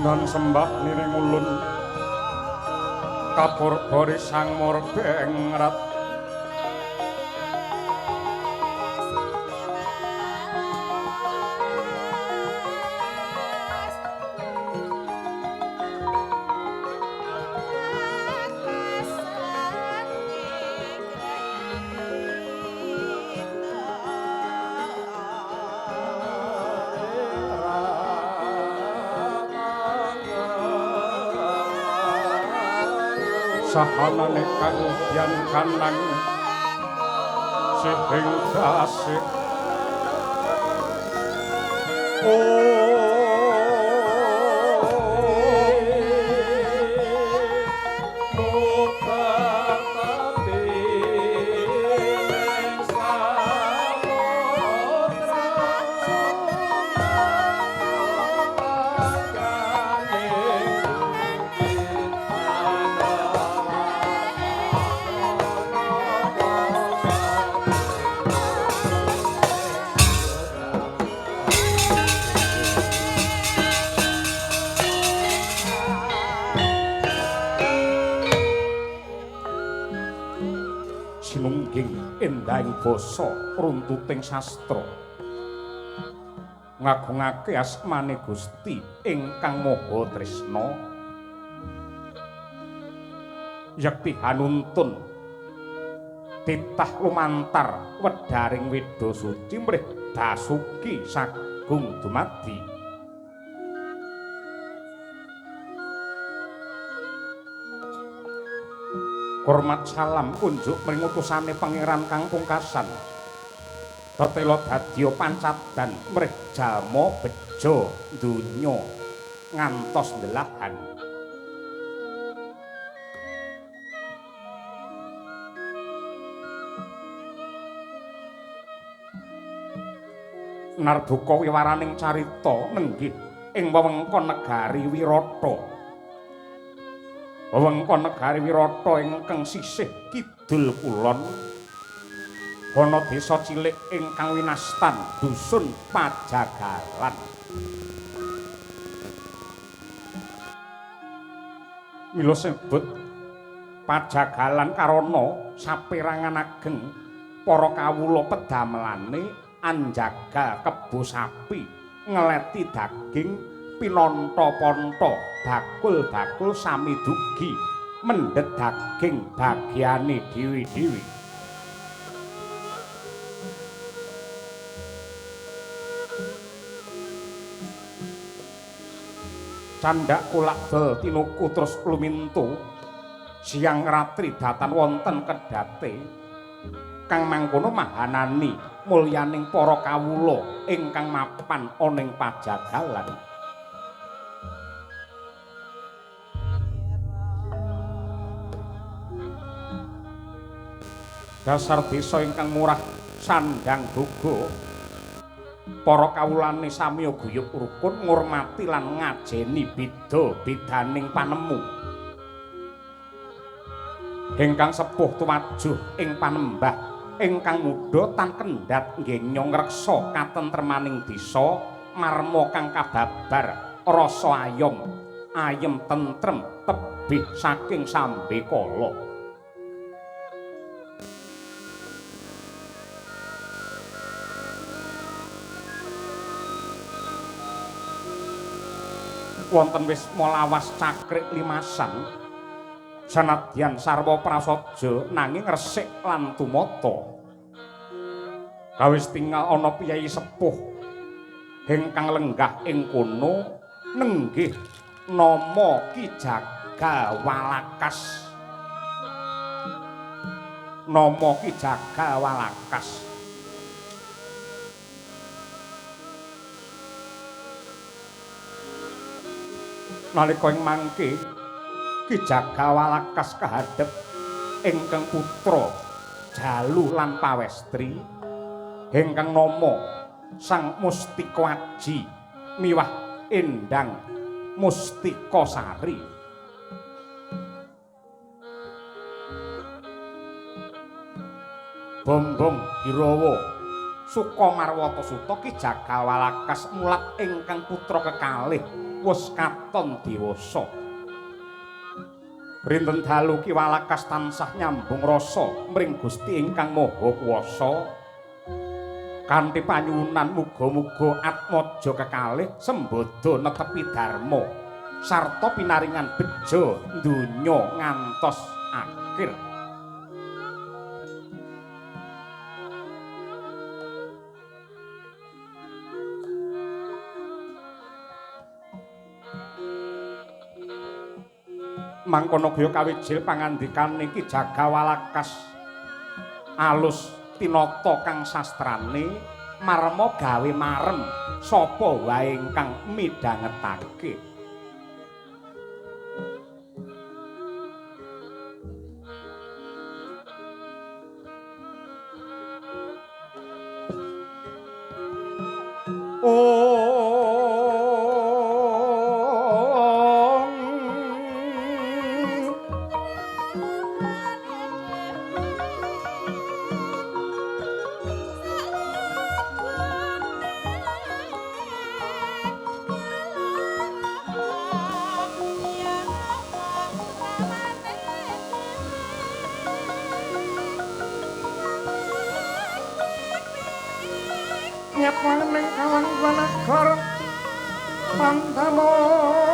Nan sembah niring ulun kapurba sang murbengrat. Sahanane kang udyan kanang sihing dasih endahing basa runtuting sastra ngagungake asmane Gusti ingkang Maha Tresna yekti hanuntun titah lumantar wedharing weda suci mrih dasuki sagung dumadi. Hormat salam kunjuk mring utusane pangeran kang pungkasan. Tetela dadya pancadan mrih jalma beja donya ngantos ndelahan. Narbuka wiwaraning carita nenggih ing wewengkon negari Wirata. Wewengkon negari Wirata ingkang sisih kidul kulon ana desa cilik ingkang winastan dusun Pajagalan. Mila sebut Pajagalan karana saperangan ageng para kawula pedamelane anjagal kebo sapi ngeleti daging pinonto-ponto bakul-bakul sami dugi mendhet daging bagiane dewi-dewi. Candhak kulak bel tinuku terus lumintu siang ratri datan wonten kedhate kang mangkono mahanani mulyaning para kawula ingkang mapan ana ing Pajagalan. Dasar desa ingkang murah sandhang boga, para kawulane samiya guyub rukun ngurmati lan ngajeni beda-bedaning panemu. Ingkang sepuh tuwajuh ing panembah, ingkang muda tan kendhat nggenyong ngreksa katentremaning desa, marma kang kababar rasa ayom, ayem tentrem tebih saking sambekala. Wonten wisma lawas cakrik limasan sanadyan sarwa prasaja nanging resik lan tumata. Kawis tingal ana piyayi sepuh ingkang lenggah ing kono nenggih nama Ki Jagal Walakas. Nama Ki Jagal Walakas. Nalika ing mangke Ki Jagal Walakas kahadhep ingkang putra Jalu lan pawestri ingkang nama Sang Mustika Aji miwah Endang Mustika Sari. Bombong Birawa Sukamarwata Suta Ki Jagal Walakas mulat ingkang putra kekalih wis katon dewasa. Rinten dalu Ki Walakas tansah nyambung rasa mring Gusti ingkang Maha Kuwasa. Kanthi panyuwunan muga-muga atmaja kekalih sembada netepi dharma sarta pinaringan beja donya ngantos akhir. Mangkono gaya kawijil pangandikane Ki Jaga Walakas alus tinata kang sastrane marma gawe marem sapa wae ingkang midhangetake. Nyepaning kawan wanagor pandamoncar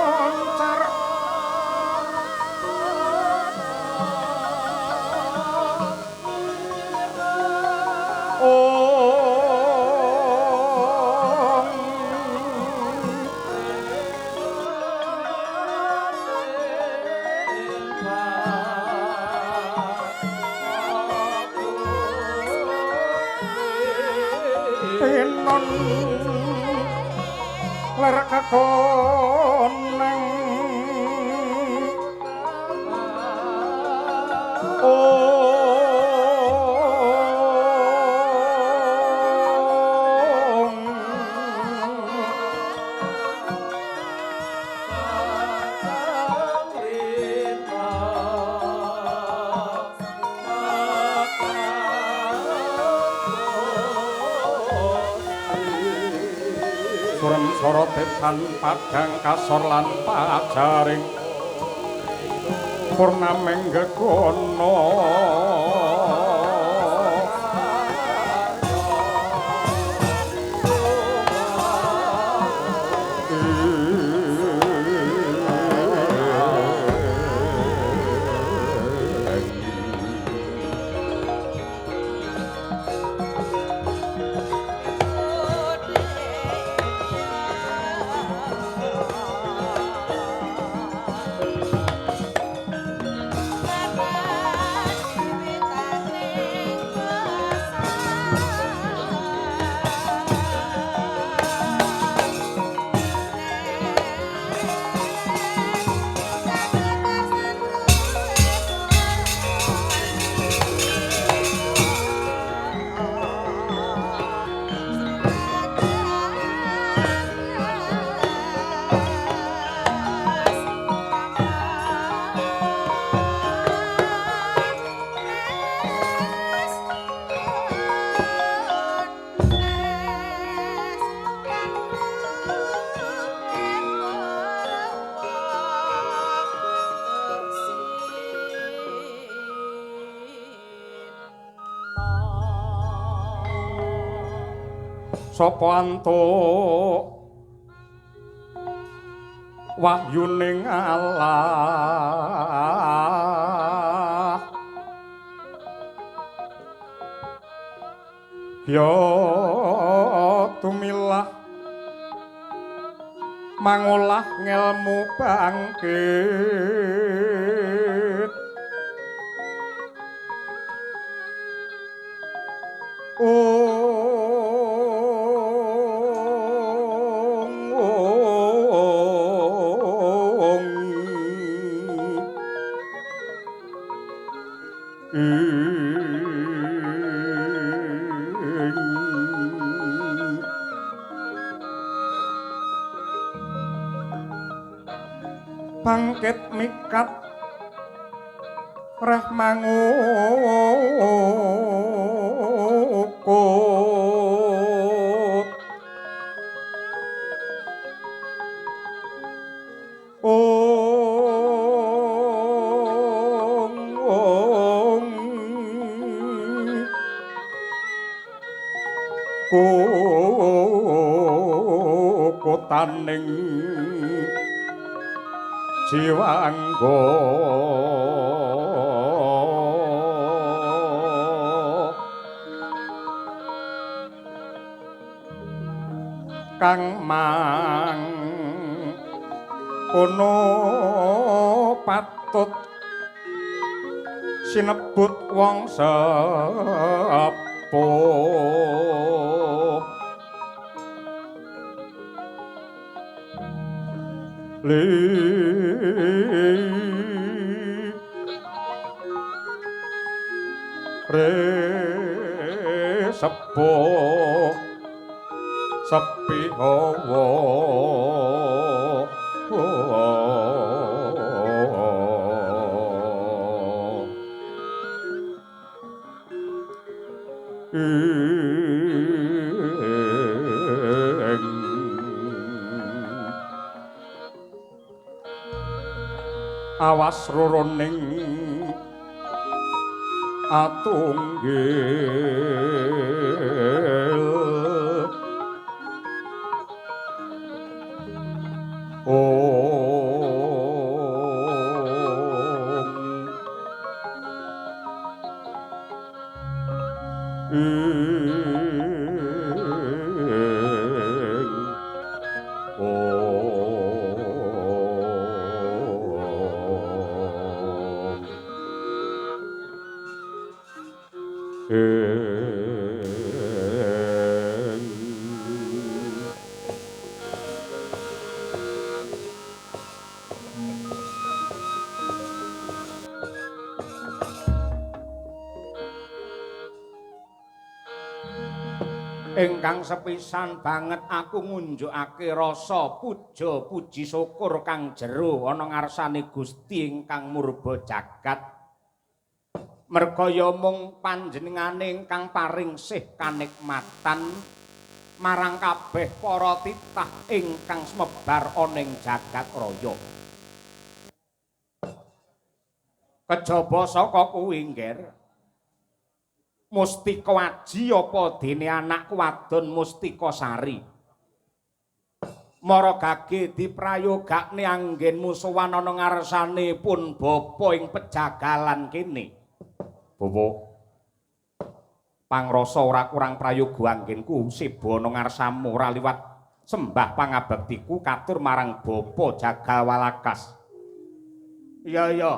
ler kakoneng ong surem sorote tan padang kasor lan pajaring purnameng gegono. Sapa antuk wahyuning Allah ya tumilah mangolah ngelmu bangkit. Bangkit mikat reh mangukut Kukutaning jiwangga kang mang kono patut sinebut wong sepuh. Li re sepuh sepi hawa awas roroning atunggil om Ingkang sepisan banget aku ngunjukake rasa puja puji syukur kang jero ana ngarsane Gusti ingkang murba jagat. Merga ya mung panjenengane ingkang paring sih kanikmatan marang kabeh para titah ingkang semebar ana ing jagat raya. Kejaba saka kuwi, Ngger, Mustika Aji apa dene anakku wadon Mustika Sari. Mara gage diprayogakne anggenmu sowan ana ngarsane pun bapa ing pejagalan kene. Bapa, pangrasa ora kurang prayoga anggenku seba ana ngarsamu ora liwat sembah pangabektiku katur marang bapa Jagal Walakas. Iya iya.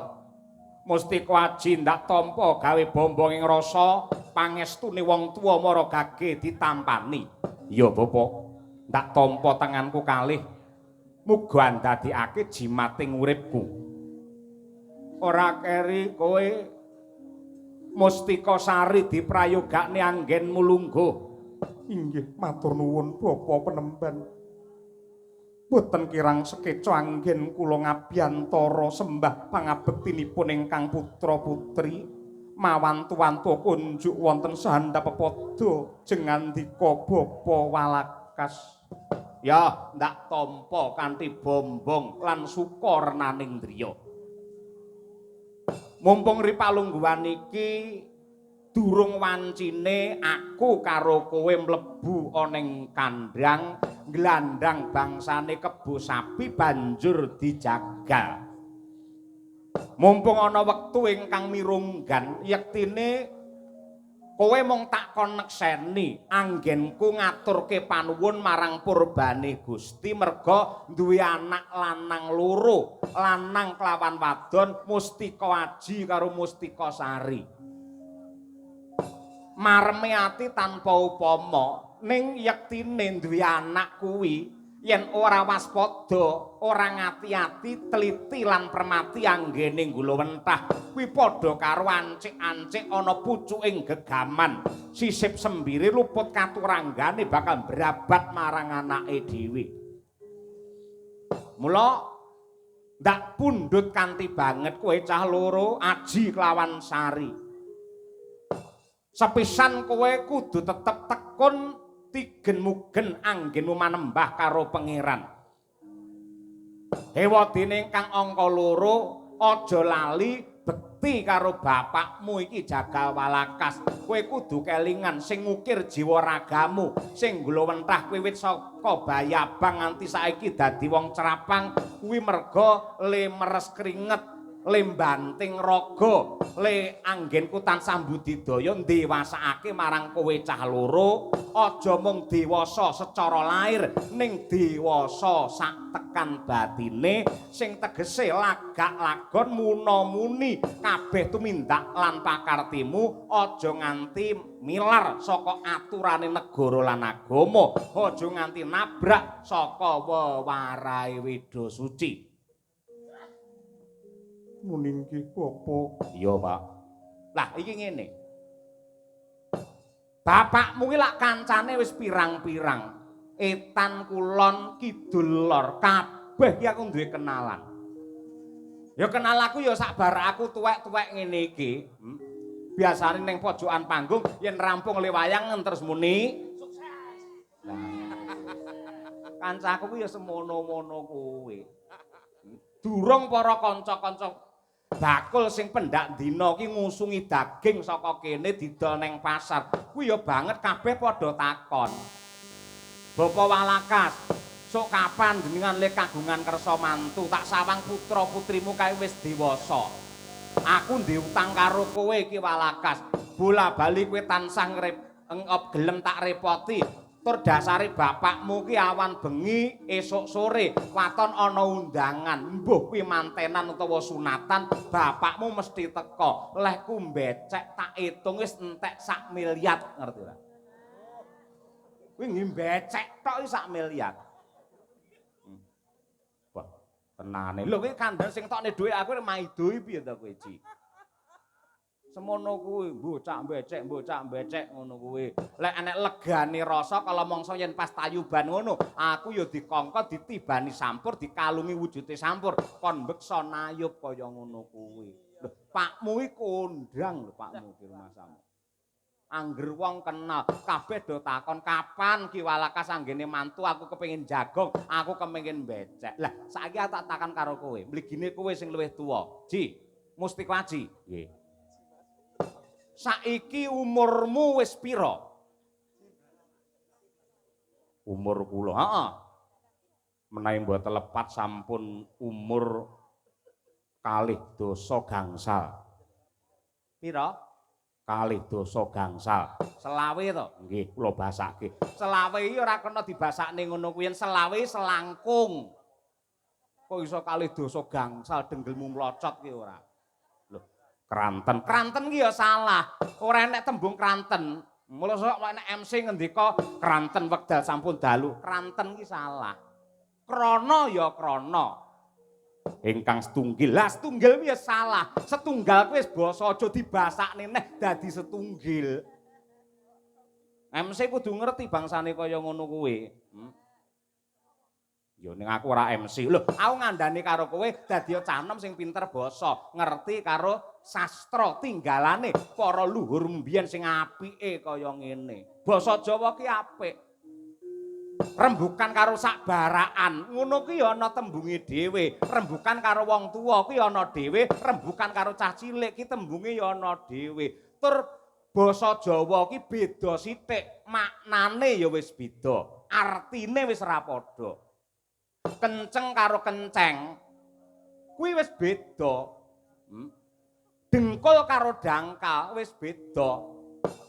Mustika Aji ndak tampa gawe bombong ing rasa pangestune wong tuwa mara gage ditampani. Iya bapa, ndak tampa tanganku kalih muga ndadekake jimating uripku. Ora keri kowe Mustika Sari diprayogakne anggenmu lungguh. Inggih, matur nuwun bapa penemban. Boten kirang sekeca anggen kula ngabiyantara sembah pangabektinipun ingkang putra-putri mawantu-wantu kunjuk wonten sahandap pepada jengandika bapa Walakas. Ya, ndak tampa kanthi bombong lan suka renaning driya. Mumpung ri palungguhan iki durung wancine aku karo kowe mlebu ana ing kandhang nglandang bangsane kebo sapi banjur dijagal. Mumpung ana wektu ingkang mirunggan, yektine kowe mung tak kon nekseni anggenku ngaturke panuwun marang purbane Gusti merga duwe anak lanang loro, lanang kelawan wadon, Mustika Aji karo Mustika Sari. Mareme ati tanpa upama, ning yektine duwe anak kuwi yen ora waspada, ora ngati-ati, teliti lan permati anggene nggulawentah kuwi padha karo ancik-ancik ana pucuking gegaman. Sisip sembire luput katuranggane bakal brabat marang anake dhewe. Mula ndak pundhut kanthi banget kowe cah loro, Aji kelawan Sari. Sepisan kowe kudu tetep tekun tigen mugen anggenmu manembah karo pangeran. Hewadene ingkang angka loro, aja lali bekti Bekti karo bapakmu iki Jagal Walakas. Kowe kudu kelingan sing ngukir jiwa ragamu, sing nglowentah wiwit saka bayabang nganti saiki dadi wong cerapang kuwi merga le meres kringet, le mbanting raga, le anggenku tansah budidaya ndewasakake marang kowe cah loro. Aja mung dewasa secara lair, ning dewasa sak tekan batine, sing tegese lagak lagon muna-muni kabeh tumindak lan pakartimu aja nganti milar saka aturane negara lan agama, aja nganti nabrak saka wewarahe Weda Suci. Muni nggih, Bapak. Iya, Pak. Lah iki ngene. Bapakmu ki lak kancane wis pirang-pirang. Etan, kulon, kidul, lor, kabeh ki aku duwe kenalan. Ya kenal aku ya sak bar aku tuwek-tuwek ngene iki. Biasane ning pojokan panggung yen rampung le wayang terus muni sukses. Lah. Kancaku ku ya semono-mono kuwi. Durung para kanca-kanca bakul sing pendak dina ki ngusungi daging saka kene didol neng pasar. Kuwi ya banget kabeh padha takon. Bapak Walakas, sok kapan jenengan le kagungan kersa mantu, tak sawang putra-putrimu kae wis dewasa. Aku ndek utang karo kowe iki Walakas. Bola-bali kowe tansah gelem tak repoti. Tur dasare bapakmu ki awan bengi esuk sore waton ana undangan, mbuh kuwi mantenan utawa sunatan, bapakmu mesti teka. Lehku mbecek tak itung wis entek sak miliar, ngerti ora? Kuwi nggih mbecek tok iki sak miliar. Wah, tenane. Lho kuwi kandhan sing tokne dhuwit aku maido piye to kowe, Ji? Semono kuwi, bocah mbecek ngono kuwi. Lek enek legane rasa kala mangsa yen pas tayuban ngono, aku ya dikongkon ditibani sampur, dikalungi wujude sampur, kon beksa nayub kaya ngono kuwi. Lho, pakmu iki kondang lho pakmu ki rumasamu. Angger wong kenal, kabeh do takon kapan Ki Walakas anggene mantu, aku kepengin jagong, aku kepengin becek. Lah, saiki aku tak takon karo kowe, mligine kowe sing luwih tuwa. Ji, Mustika Aji. Nggih. Saiki umurmu wis pira? Umur kula, heeh. Menawi mboten lepat sampun umur 2 dasa gangsal. Pira? 2 dasa gangsal. Selawe to? Nggih, kula basake. Selawe iki ora kena dibasakne ngono kuwi, yen selawe selangkung. Kok iso 2 dasa gangsal denggelmu mlocot ki ora? Kranten. Kranten ki ya salah. Ora enek tembung kranten. Mula sok nek MC ngendika kranten wekdal sampun dalu. Kranten ki salah. Krana ya krana. Ingkang setunggil. Lah setunggil kuwi ya salah. Setunggal kuwi wis basa aja dibasakne neh dadi setunggil. MC kudu ngerti bangsane kaya ngono kuwi. Ya ning aku ora MC. Lho, aku ngandani karo kowe dadi cah nom sing pinter basa, ngerti karo sastra tinggalane para luhur mbiyen sing apike kaya ngene. Basa Jawa ki apik. Rembukan karo sak baraan, ngono ki ya ana tembunge dhewe. Rembukan karo wong tuwa ki ana dhewe, rembukan karo cah cilik ki tembunge ya ana dhewe. Tur basa Jawa ki beda sithik, maknane ya wis beda, artine wis ora padha. Kenceng karo kenceng kuwi wis beda. Dengkul karo dangkal wis beda.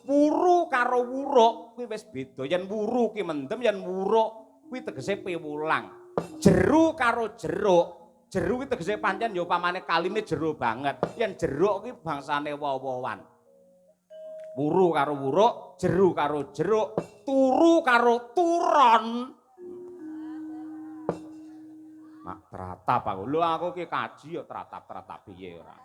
Wuru karo wuruk kuwi wis beda. Yen wuru ki mendem, yen wuruk kuwi tegese piwulang. Jeru karo jeruk, jeru kuwi tegese pancen ya upamane kaline jero banget. Yen jeruk kuwi bangsane woh-wohan. Wuru karo wuruk, jeru karo jeruk, turu karo turon. Mak tratap aku. Lho aku ki kaji ya tratap-tratap piye ora.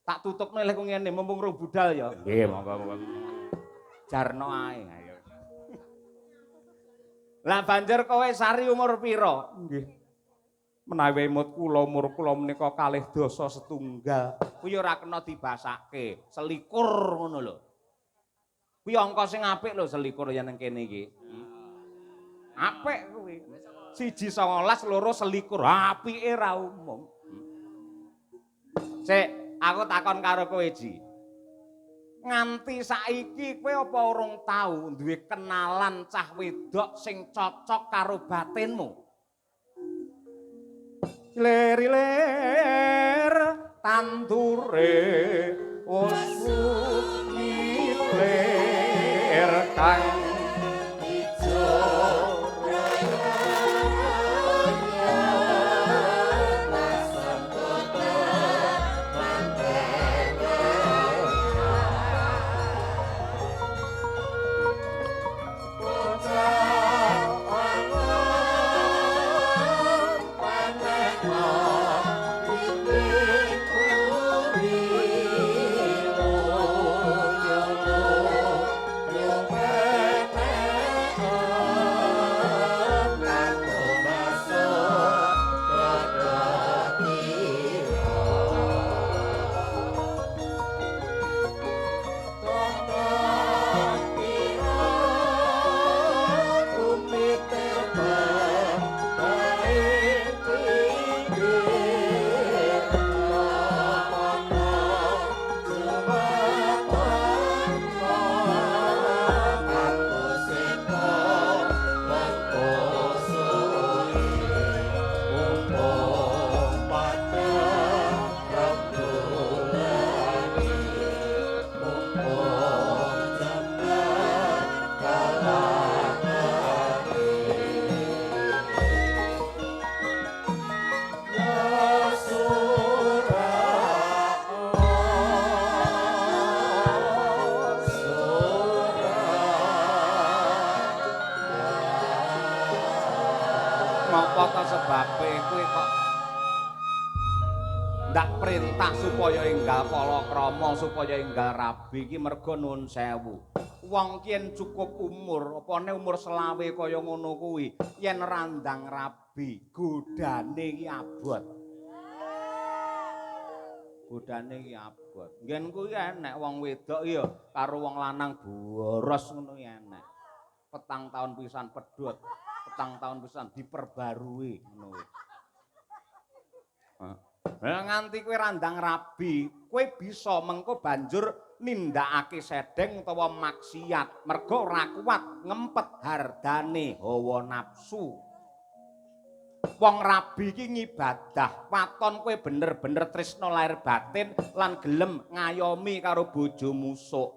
Tak tutupne lek ngene mumpung rung budal ya. Nggih, monggo-monggo. Jarno ae ayo. Lah banjur kowe Sari umur pira? Nggih. Menawi emut kula umur kula menika 2 dasa setunggal. Kuwi ora kena dibasake, selikur ngono lho. Kuwi angka sing apik lho selikur yen nang kene iki. Apik kuwi. 1 19 2 selikur, apike ra umum. Sik, aku takon karo kowe, Ji. Nganti saiki kowe apa urung tau duwe kenalan cah wedok sing cocok karo batinmu? Lir-lir tandure wis milir kang ijo sebabe kuwi kok ndak perintah supaya enggal palakrama, supaya enggal rabi iki merga nuwun sewu. Wong ki yen cukup umur, apane umur selawe kaya ngono kuwi, yen randang rabi, godane iki abot. Godane iki abot. Nggen kuwi enek wong wedok ya karo wong lanang boros ngono ki enek. Petang taun pisan pedhot, petang taun pisan diperbarui ngono kuwi. Lah nganti kowe randang rabi, kowe bisa mengko banjur nindakake sedeng utawa maksiat mergo ora kuat ngempet hardane hawa nafsu. Wong rabi iki ngibadah, waton kowe bener-bener tresna lahir batin lan gelem ngayomi karo bojomu sok.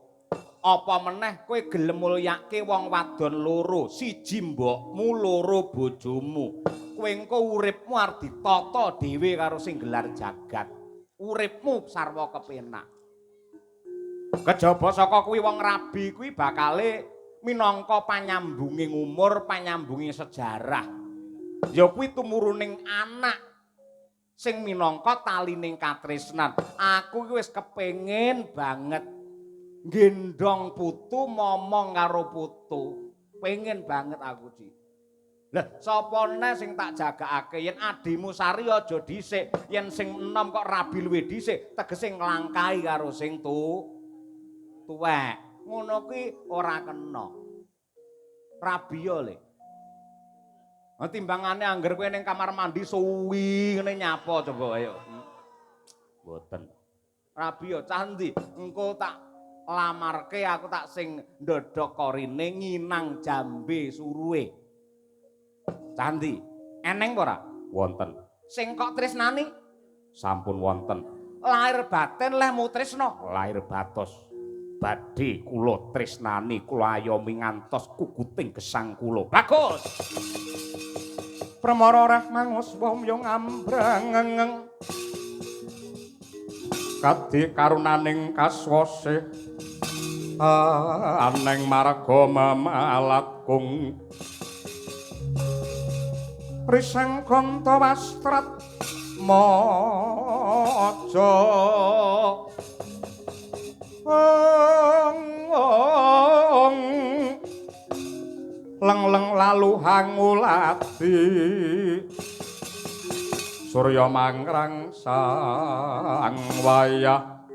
Apa meneh kowe gelem mulyake wong wadon loro, siji mbokmu, loro bojomu. Kowe engko uripmu arep ditata dhewe karo sing gelar jagat. Uripmu sarwa kepenak. Kejaba saka kuwi wong rabi kuwi bakale minangka panyambunging umur, panyambunging sejarah. Ya kuwi tumuruning anak sing minangka talining katresnan. Aku iki wis kepengin banget nggendong putu, momong karo putu. Pengen banget aku, Ci. Lah, sapa neh sing tak jagakake yen adimu Sari aja dhisik, yen sing enom kok rabi luwih dhisik, tegese nglangkahi karo sing tuwek. Ngono kuwi ora kena. Rabi yo le. Nah, timbangane angger kowe ning kamar mandi suwi ngene nyapa coba ayo. Mboten. Rabi yo cah endi? Engko tak lamarke aku tak sing ndodhok korine nginang jambe suruhe. Candi, eneng apa ora? Wonten. Sing kok tresnani? Sampun wonten. Lahir batin lehmu tresna? Lahir batos. Badhe kula tresnani, kula ayomi ngantos kukuting gesang kula. Bagus. Permara reh mangus wong yo ngambrang. Kadi karunaning kaswase aneng marga memalat kung risang kanta wastrat maja leng-leng lalu hangulati surya mangrang sang wayah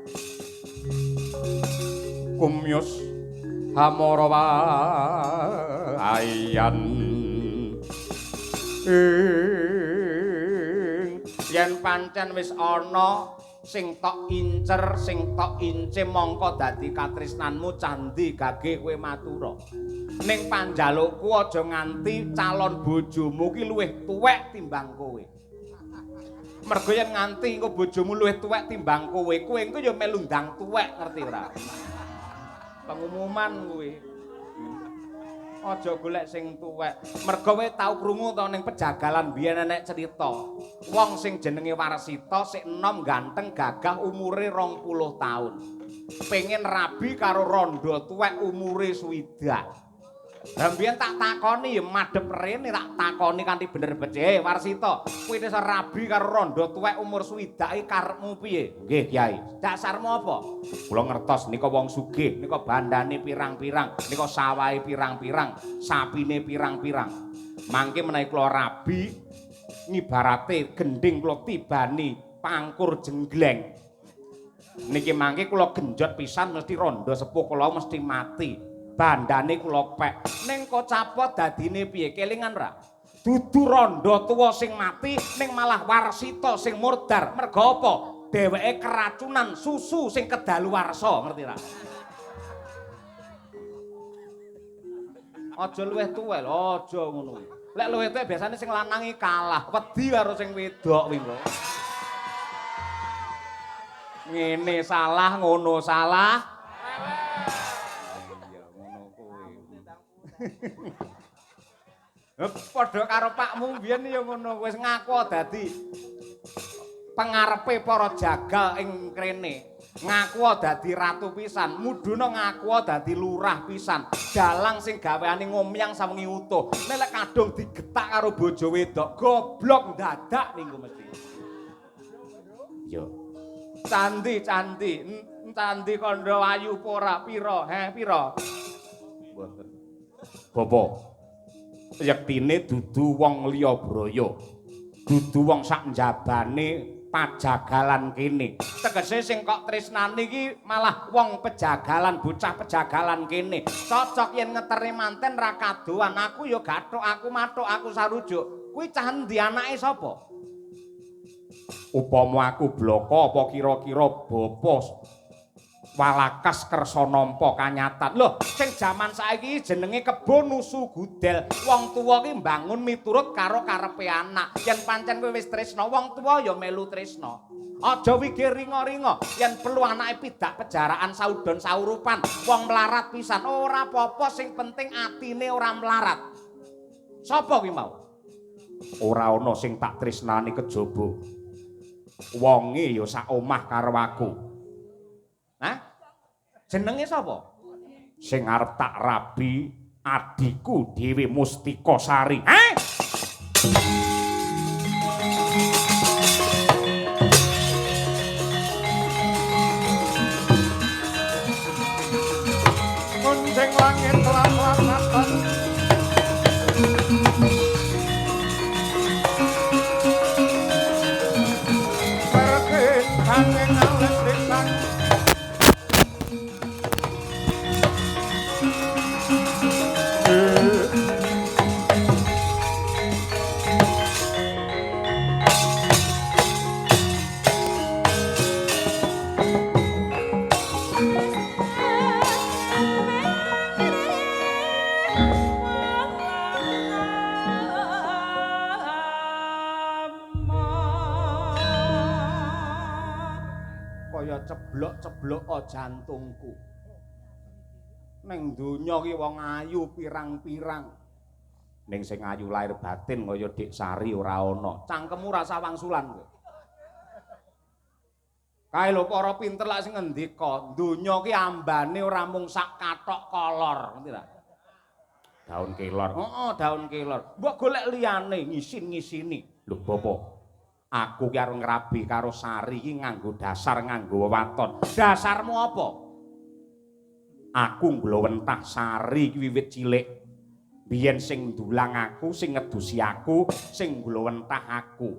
kumyus hamara wayan. Yen pancen wis ana Sing tok incer, sing tok ince mongko dadi katresnanmu candhi gage kowe matura. Ning panjalukku aja nganti calon bojomu ki luwih tuwek timbang kowe. Mergo yen nganti engko bojomu luwih tuwek timbang kowe, kowe engko ya melu ndang tuwek, ngerti ora? Pengumuman kuwi. Aja golek sing tuwek. Mergo kowe tau krungu to ning pejagalan biyen enek cerita. Wong sing jenenge Warsita sik enom ganteng gagah umure 20 taun. Pengen rabi karo rondo tuwek umure 60. Lah mbiyen tak takoni ya madhep rene tak takoni kanthi bener becik. Warsita, kowe iso rabi karo rondo tuwek umur 60 iki karepmu piye? Nggih, Kyai. Dasarmu apa? Kula ngertos nika wong sugih, nika bandane pirang-pirang, nika sawahe pirang-pirang, sapine pirang-pirang. Mangke menawi kula rabi ngibarate gendhing kula tibani pangkur jenggleng. Niki mangke kula genjot pisan mesti rondo sepuh kula mesti mati. Bandane kula pek. Ning kocapa dadine piye? Kelingan ora? Dudu rondo tuwa sing mati ning malah Warsita sing murdar. Mergo apa? Dheweke keracunan susu sing kedaluwarsa, ngerti ra? Aja luwih tuwa lho, aja ngono. Lek luwih tuwa biasane sing lanang iki kalah, wedi karo sing wedok kuwi lho. Ngene salah, ngono salah. Iya, ngono kuwi. Padha karo pakmu mbiyen ya ngono, wis ngaku dadi pengarepe para jagal ing krene. Ngaku dadi ratu pisan, mudhuna ngaku dadi lurah pisan. Dalang sing gaweane ngomyang sawengi utuh. Nek lek kadung digetak karo bojo wedok, goblok ndadak minggu mesti. Yo. Candi, candi, candi kandha ayu apa ora? Pira? He, pira? Mboten. Bapak, yektine dudu wong liya braya. Dudu wong sak njabane pajagalan kene. Tegese sing kok tresnani iki malah wong pejagalan, bocah pejagalan kene. Cocok yen ngeterne manten ra kadoan. Aku ya gathuk, aku mathuk, aku sarujuk. Kuwi cah endi anake sapa? Upama aku bloko apa kira-kira bapa walakas kersa nampa kanyatan. Loh, sing jaman saiki jenenge kebo nusu gudel. Wong tuwa ki mbangun miturut karo karepe anak. Yen pancen kowe wis tresna, wong tuwa ya melu tresna. Aja wigir ringa-ringa. Yen perlu anake pidak pejaraan saudon saurupan, wong melarat pisan ora apa-apa, sing penting atine ora melarat. Sapa kuwi mau? Ora ana sing tak tresnani kejaba. Wonge ya sak omah karo aku. Hah? Jenenge sapa? Sing arep tak rabi adhiku Dewi Mustikasari. Hah? Kunjing langit lan-lan. Ceblok-ceblok jantungku. Ning donya ki wong ayu pirang-pirang. Ning sing ayu lahir batin kaya Dik Sari ora ana. Cangkemmu rasa wangsulan kowe. Kae lho para pinter lak sing ngendika, donya ki ambane ora mung sak kathok kolor, ngerti ta? Daun kelor. Heeh, daun kelor. Mbok golek liyane ngisin-ngisini. Lho bapak, aku ki arep ngrabi karo Sari iki nganggo dasar, nganggo wewaton. Dasarmu apa? Aku nglowentah Sari iki wiwit cilik. Biyen sing ndulang aku, sing ngedusi aku, sing nglowentah aku.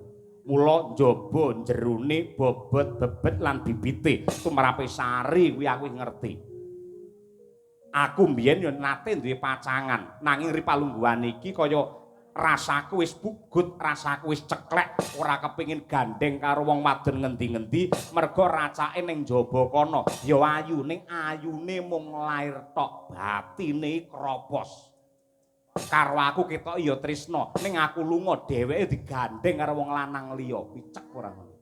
Mula njaba jerone bobot bebet lan bibite tumrape Sari kuwi aku ngerti. Aku mbiyen yo nate duwe pacangan, nanging ri palungguhan iki kaya Rasaku wis pugut, rasaku wis ceklek, ora kepengin gandeng karo wong wadon ngendi-ngendi, merga racake ning jaba kono ya ayu, ning ayune mung lair tok, batine kropos. Karo aku ketok ya tresna, ning aku lunga dheweke digandeng karo wong lanang liya, picek ora ngono.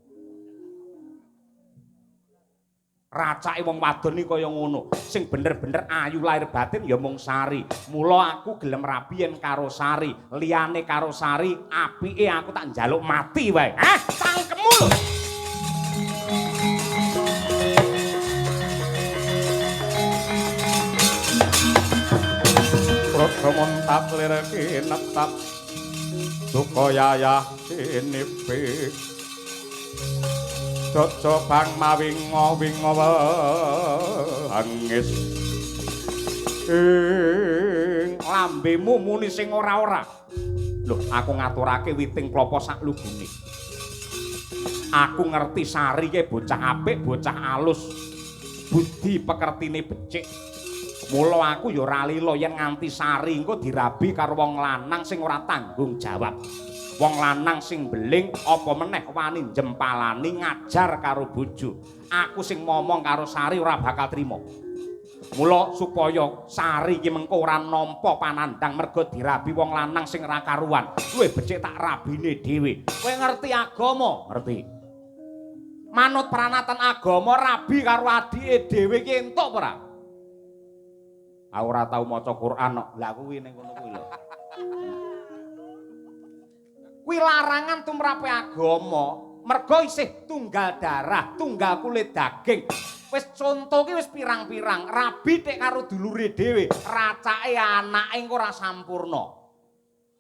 Racake wong wadon iki kaya ngono, sing bener-bener ayu lahir batin ya mung Sari. Mula aku gelem rabi yen karo Sari, liyane karo Sari apike aku tak njaluk mati wae. Hah, cangkemmu lho. Praja montat lir kinetap duka yayah sinipi. Jojo bang mawingo wingo wangis ing lambemu muni sing ora-ora. Lho, aku ngaturake witing klopo sak lugune. Aku ngerti Sari ki bocah apik, bocah alus, budi pekertine becik. Mula aku ya ora lila yen nganti Sari engko dirabi karo wong lanang sing ora tanggung jawab. Wong lanang sing beling apa meneh wani jempalani ngajar karo bojo. Aku sing momong karo Sari ora bakal trima. Mula supaya Sari iki mengko ora nampa panandhang merga dirabi wong lanang sing ora karuan, luwih becik tak rabine dhewe. Kowe ngerti agama? Ngerti. Manut pranatan agama rabi karo adike dhewe iki entuk apa ora? Aku ora tau maca Quran kok. Lah kuwi ning kono kuwi lho. Kuwi larangan tumrape agama, merga isih tunggal darah, tunggal kulit daging. Wis conto ki wis pirang-pirang, rabi tek karo dulure dhewe, racake anake engko ora sampurna.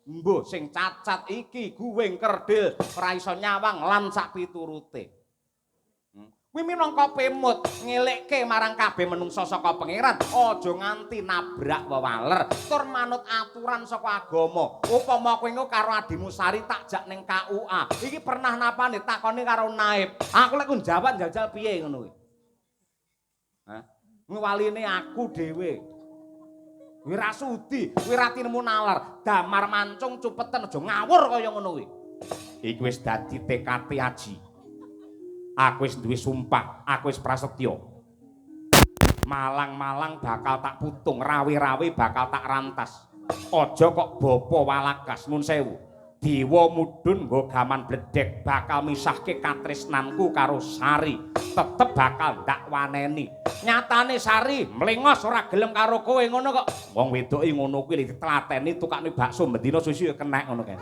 Mbuh sing cacat iki guwing kerdil, ora iso nyawang lan sak piturute. Kuwi minangka pemut ngelekke marang kabeh menungsa saka pangeran, aja nganti nabrak wewaler tur manut aturan saka agama. Upama kowe engko karo adimu Sari tak jak ning KUA. Iki pernah napane takone karo naib. Aku lek jawab njajal piye ngono kuwi. Hah? Ngwaline aku dhewe. Kuwi ra sudi, kuwi ra tinemu nalar, damar mancung cupeten aja ngawur kaya ngono kuwi. Iki wis dadi TKT aji. Aku wis duwe sumpah, aku wis prasetya. Malang-malang bakal tak putung, rawe-rawe bakal tak rantas. Aja kok bapa walakas, nun sewu. Dewa mudhun nggo gaman bledhek bakal misahke katresnanku karo Sari. Tetep bakal ndak waneni. Nyatane Sari mlengos ora gelem karo kowe ngono kok. Wong wedoke ngono kuwi ditelateni tukakne bakso bendina susu ya kenek ngono kae.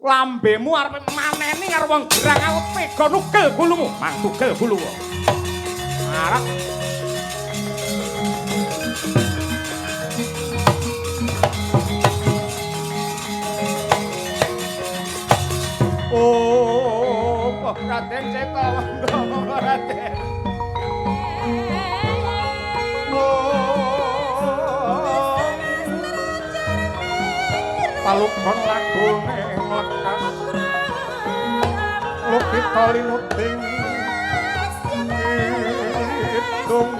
Lambemu arep maneni karo wong gerang aku tega nugel gulumu, mang tugel gulu. Arep oh, Raden Seta monggo Raden. Palukon lagune mlekas lukita linuting kidung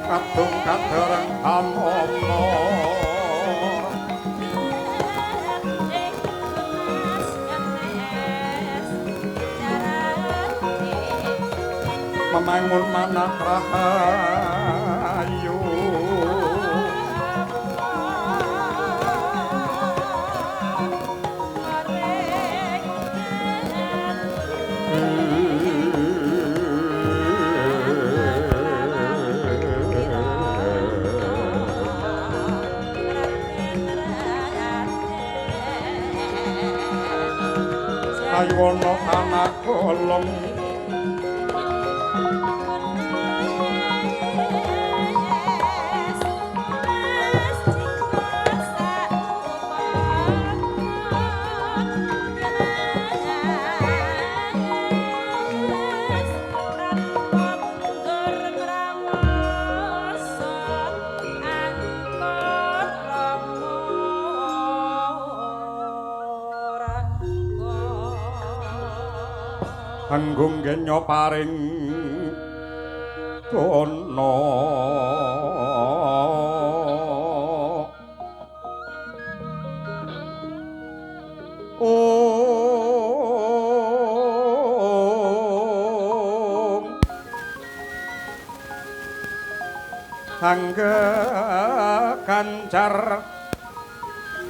kadung kadereng amomo. Memangun manah rahayu Ayuwono anak golong Anggung genyo paring dono Om Angga kancar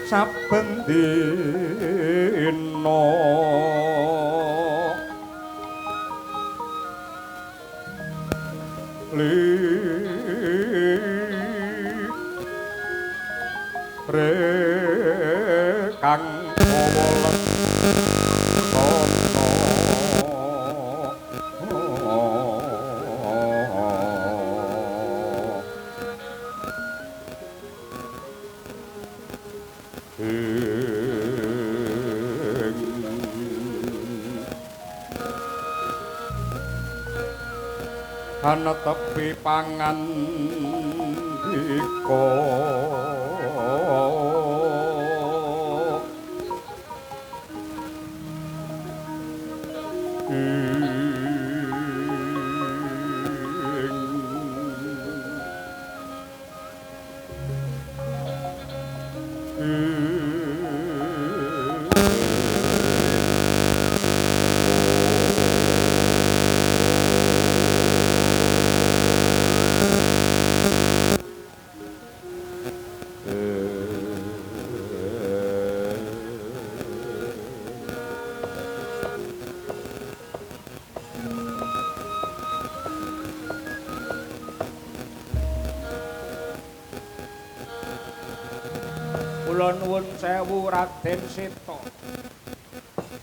saben dina li re kang kawa leksana ana tepi pangandika Kula nuwun sewu Raden Seta.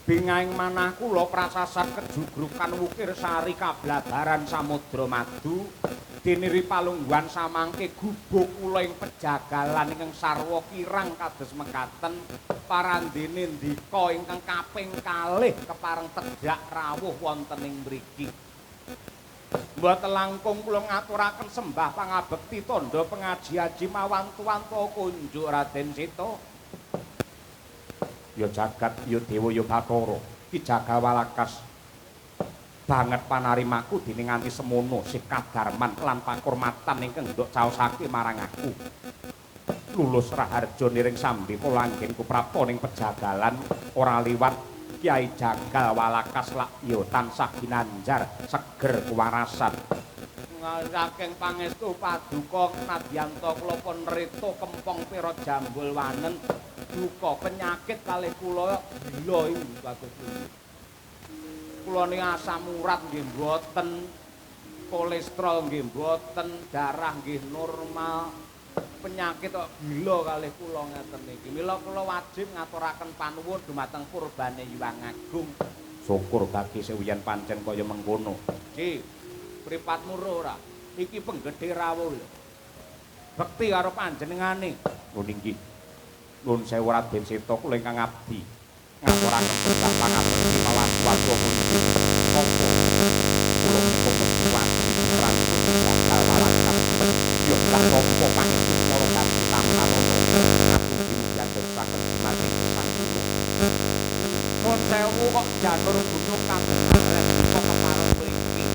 Bingahing manah kula prasasat kejugrukan wukir sari kablabaran samudra madu diniri palungguhan samangke gubuk kula ing pejagalan ingkang sarwa kirang kados mekaten parandene ndika ingkang kaping kalih kepareng tedhak rawuh wonten ing mriki. Mboten langkung kula ngaturaken sembah pangabekti tandha pengaji-aji mawantu-wantu kunjuk Raden Seta. Ya jagat ya dewa ya Bathara Ki Jagal Walakas banget panarimaku dene nganti semono sih kadarman lan pakurmatan ingkang ndok caosake marang aku. Lulus raharja niring sambi kula anggenku prapta ning pejagalan ora liwat Kyai Jagal Walakas lak ya tansah ginanjar seger kewarasan. Saking pangestu paduka nadyanta kula pun rita kempong pira jambul wanen duka penyakit kalih kula gila iki bagus pundi. Kula ning asam urat nggih mboten, kolesterol nggih mboten, darah nggih normal. Penyakit kok gila kalih kula ngeten iki. Mila kula wajib ngaturaken panuwun dumateng purbane Hyang Agung. Syukur bagi sewiyan pancen kaya mengkono. Ji, mripatmu ora? Iki penggedhe rawuh lho. Bekti karo panjenengane. Nuwun inggih. Nuwun sewu Raden Seta kula ingkang abdi ngaturaken sembah pangabekti mawantu-wantu pundi. Apa kula menika mesti wajib pranipun Jagal Walakas. Ya tak tampa pangestu para gati tamtanono atugi mugi dumadi gesang kula. Nuwun sewu kok janur gunung kadengaran kok kepareng mriki.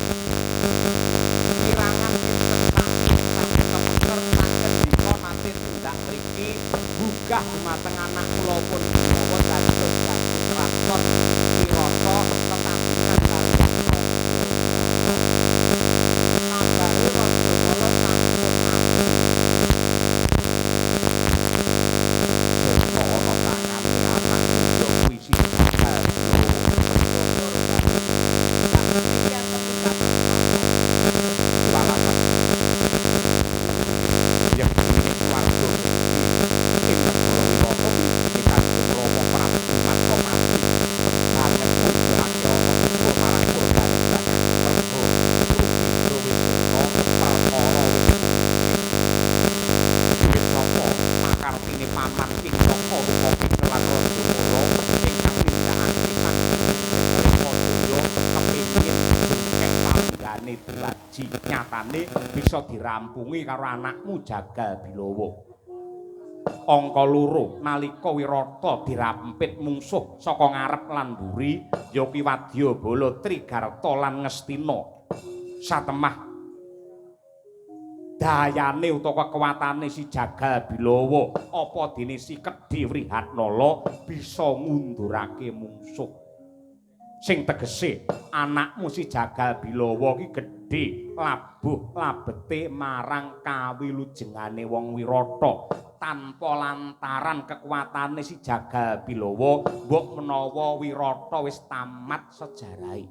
Kirangan kinten saking kepengker pancen dika nate tindak mriki gugah dumateng anak kula pun bawa dados jago kraton Wirata tetandhingan kaliyan kabare Rajamala sampun mati. Sirna ana tangane anakmu ya kuwi si Jagal Walakas. Yen ini swarga gedhe ing negara Wirata mlebune Kanjeng Rama Prabu Matsapati. Banget mujudake ana duka marang purbane Hyang Merga beda wis sirna perkara wis tumicip. Wiwit saka pakartine paman King Saka rupa King lan Rajamala ingkang nindakake Sang Rekajaya kepengin jengkeng palunggane diwaji. Nyatane bisa dirampungi karo anakmu Jagal Bilawa. Angka loro nalika Wirata dirampit mungsuh saka ngarep lan mburi ya kuwi Wadyabala Trigarta lan Ngastina. Satemah dayane utawa kekuatane si Jagal Bilawa apa dene si Kedhi Wrihatnala bisa ngundurake mungsuh. Sing tegese anakmu si Jagal Bilawa ki gedhe labuh labete marang kawilujengane wong Wirata. Tanpa lantaran kekuatane si Jagal Bilawa mbok menawa Wirata wis tamat sejarahe.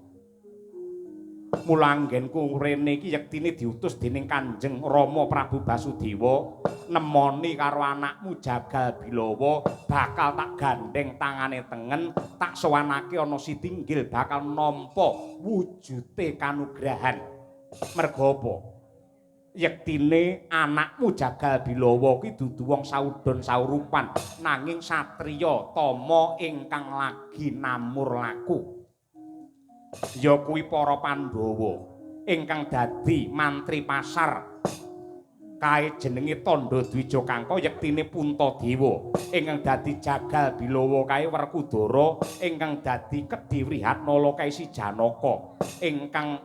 Mula anggenku rene iki yektine diutus dening Kanjeng Rama Prabu Basudewa nemoni karo anakmu Jagal Bilawa bakal tak gandeng tangane tengen tak sowanake ana sitinggil bakal nampa wujute kanugrahan. Merga apa? Yektine anakmu Jagal Bilawa kuwi dudu wong saudon saurupan nanging satriya tama ingkang lagi namur laku. Ya kuwi para Pandhawa ingkang dadi mantri pasar kae jenenge Tandha Dwija Kangka yektine Puntadewa ingkang dadi Jagal Bilawa kae Werkudara ingkang dadi Kedhi Wrihatnala kae si Janaka ingkang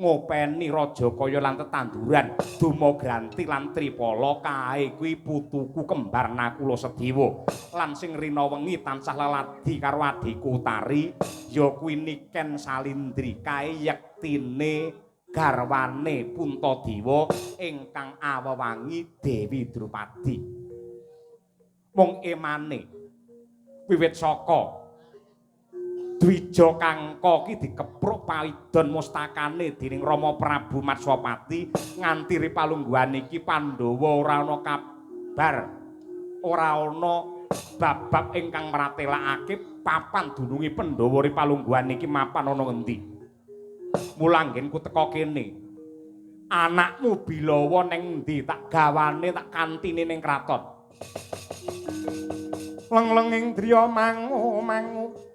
ngopeni raja kaya lan tetanduran Dumagranti lan Tripala kae kuwi putuku kembar Nakula Sedewa lan sing rina wengi tansah leladi karo adhiku Utari ya kuwi Niken Salindri kae yektine garwane Puntadewa ingkang awewangi Dewi Drupadi. Mung emane wiwit saka Dwija Kangka ki dikepruk paidon mustakane dening Rama Prabu Matswapati nganti ripalungguhan iki Pandhawa ora ana kabar, ora ana bab-bab ingkang mratelakake papan dununge Pandhawa ripalungguhan iki mapan ana ngendi. Mula anggenku teka kene. Anakmu Bilawa ning endi tak gawane tak kantine ning kraton. Lenglenging driya mangu mangu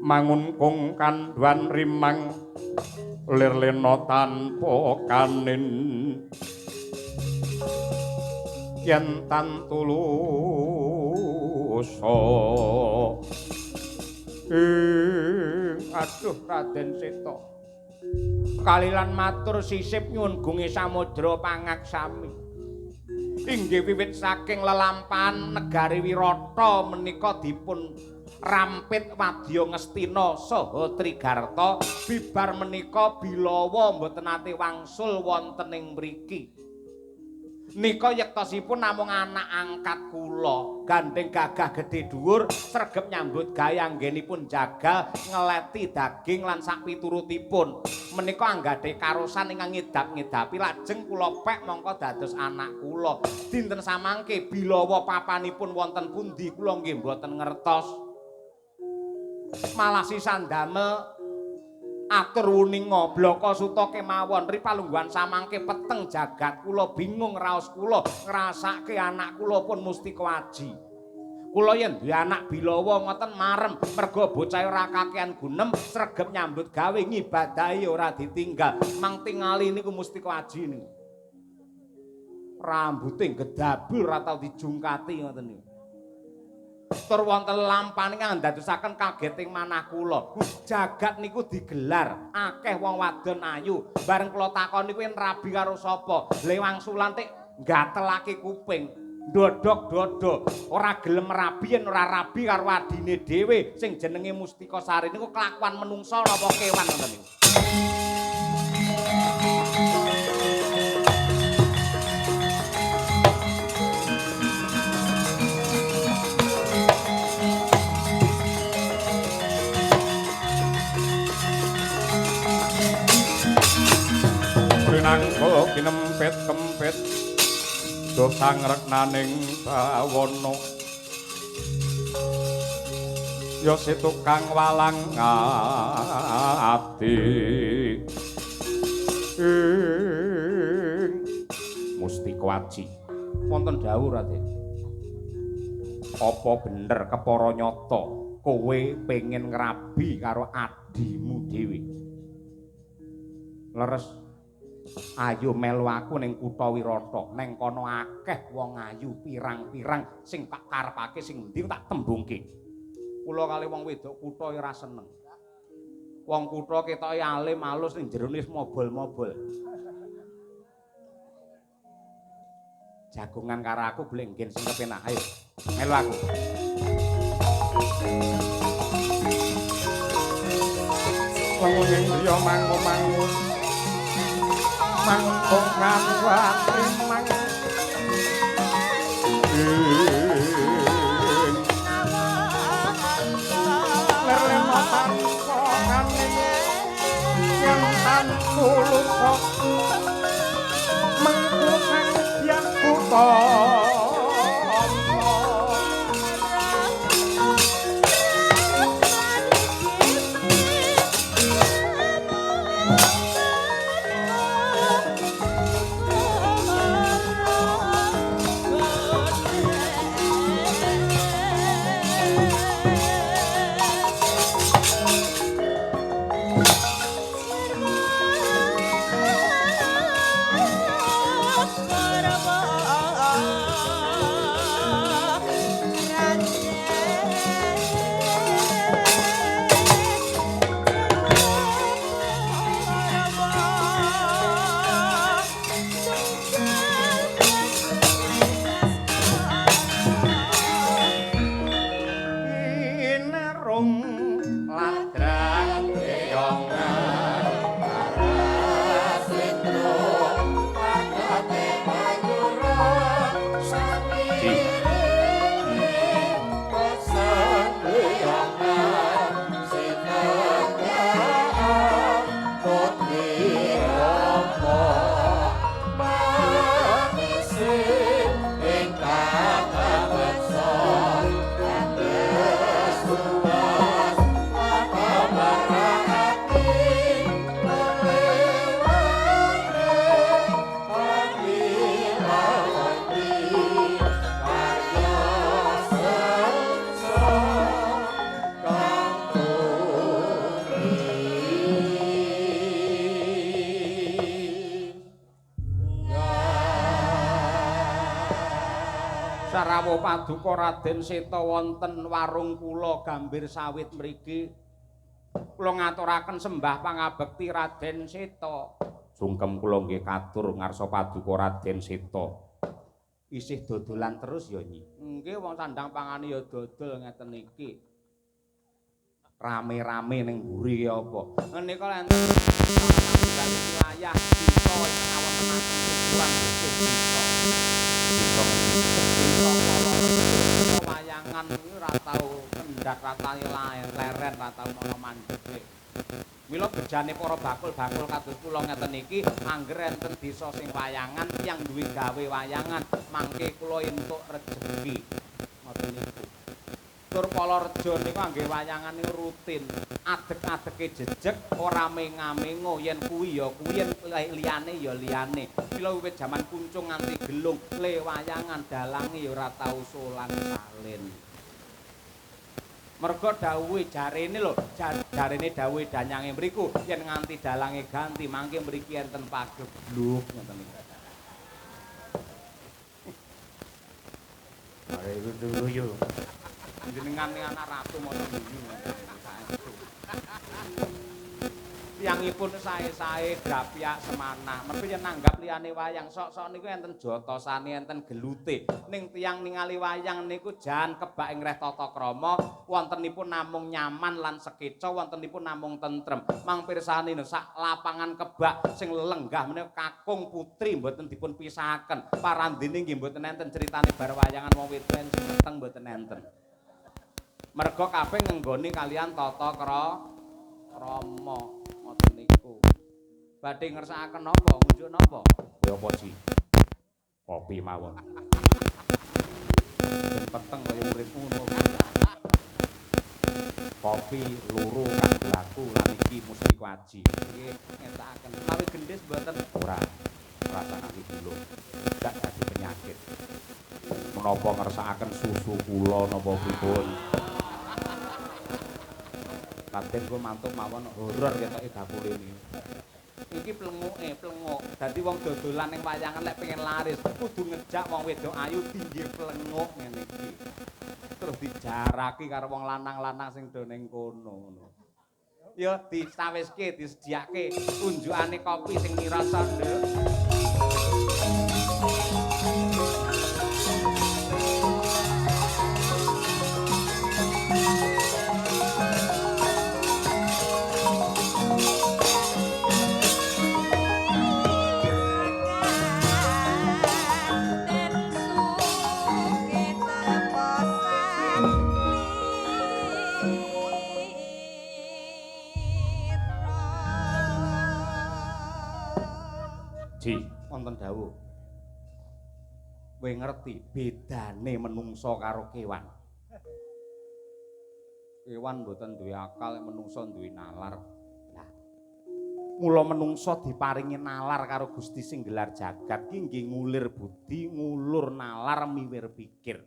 mangun kung kandhuan rimang lir lena tanpa kanin yen tan tulusa. Aduh Raden Seta kalilan matur sisip nyuwun gunge samudra pangaksami. Inggih wiwit saking lelampahan negari Wirata menika dipun rampit wadya Ngastina saha Trigarta bibar menika Bilawa mboten nate wangsul wonten ing mriki. Nika yektosipun namung anak angkat kula, gandeng gagah gedhe dhuwur, sregep nyambut gawe anggenipun jagal ngeleti daging lan sakpiturutipun. Menika anggadhahi karosan ingkang ngidap-ngidapi lajeng kula pek mongko dados anak kula. Dinten samangke Bilawa papanipun wonten pundi kula nggih mboten ngertos. Malah sisan damel atur wuninga blaka suta kemawon ripalungguhan samangke peteng jagat kula bingung raos kula ngrasake anak kula pun Mustika Aji. Kula yen duwe anak Bilawa ngoten marem merga bocah ora kakean gunem sregep nyambut gawe ngibadahi ora ditinggal. Mang tingali niku Mustika Aji niku. Rambute gedabul ora tau dijungkati ngoten niku. Tur wonten lampane kang ndadosaken kageting manah kula. Jagat niku digelar, akeh wong wadon ayu. Bareng kula takoni kuwi rabi karo sapa? Lha wangsulan tik gatelake kuping, ndodhok dodo, ora gelem rabi yen ora rabi karo adine dhewe sing jenenge Mustika Sari niku kelakuan menungsa napa kewan ngoten niku. Nangka kinempit kempit do sangreknaning bawana ya si tukang walang ati Mustika Aji. Wonten dawuh Raden. Apa bener kepara nyata kowe pengen ngrabi karo adimu dhewe? Leres. Ayo melu aku ning kutha Wirata. Neng kono akeh wong ayu pirang-pirang sing tak karepake sing endi tak tembungke. Kula kali wong wedok kutha ora seneng. Wong kutha ketoke alim alus ning jerone wis mobol-mobol. Jagongan karo aku golek nggen sing kepenak. Ayo melu aku. Wong ing griya mangu-mangu mangkung kawate mang lerleno tanpa kaning yen tan kuluka mengku kang biang kutha. Sarawuh paduka Raden Seta wonten warung kula Gambir Sawit mriki. Kula ngaturaken sembah pangabekti Raden Seta. Sungkem kula nggih katur ngarsa paduka Raden Seta. Isih dodolan terus ya Nyi. Nggih wong sandang pangane ya dodol ngeten iki. Rame-rame ning mburi ya apa. Menika enten wilayah desa ingkang wonten tujuan bersih desa. Desa wayangan kuwi ora tau kendhat, ora tau leren, ora tau ana mandheke. Mila bejane para bakul-bakul kados kula ngeten iki, angger enten desa sing wayangan, tiyang duwe gawe wayangan, mangke kula entuk rejeki. Ngoten niku. Tur Palarejo niku angge wayangan niku rutin. Adeg-adege jejeg, ora menga-mengo, yen kuwi ya kuwi, yen liyane ya liyane. Mila wiwit jaman kuncung nganti gelung, le wayangan dalange ya ora tau solan salin. Mergo dawuhe jarene lho, jarene dawuhe danyange mriku, yen nganti dalange ganti mangke mriki enten pagebluk ngoten niku. Are guyu. Jenengan ning anak ratu mono guyu. Tiyangipun sae-sae grapyak semanah. Mergo yen nanggap liyane wayang sok-sok niku enten jotosane, enten gelute. Ning tiyang ningali wayang niku jan kebak ing reh tata krama, wontenipun namung nyaman lan sekeca, wontenipun namung tentrem. Mang pirsani sak lapangan kebak sing lenggah menika kakung putri mboten dipun pisahaken. Parandene nggih mboten enten critane bar wayangan wong wedok sing meteng mboten enten. Mergo kabeh ngenggoni kalian tata krama ngoten niku. Badhe ngersakaken napa, ngunjuk napa? Kowe apa sih? Kopi mawon. Ben peteng kaya uripmu ngono. Kopi loro kanggo aku lan iki mustika aji. Nggih, ngetakaken. Menawi gendhis mboten ora. Rasane gula. Gak dadi penyakit. Menapa ngersakaken susu kula napa pripun? Raden kula mantuk mawon horor ketoke bakule niki. Iki plenguke, plenguk. Dadi wong dodolan ning wayangan lek pengen laris kudu ngejak wong wedok ayu tinggi plenguk ngene iki. Terus dijaraki karo wong lanang-lanang sing do ning kono ngono. Ya disawiske, disediake unjukane kopi sing mirasa, Nduk. Wonten dawuh. Kowe ngerti bedane menungsa karo kewan? Kewan mboten duwe akal, menungsa duwe nalar. Lah, mula menungsa diparingi nalar karo Gusti sing gelar jagat ki nggih ngulir budi, ngulur nalar miwir pikir.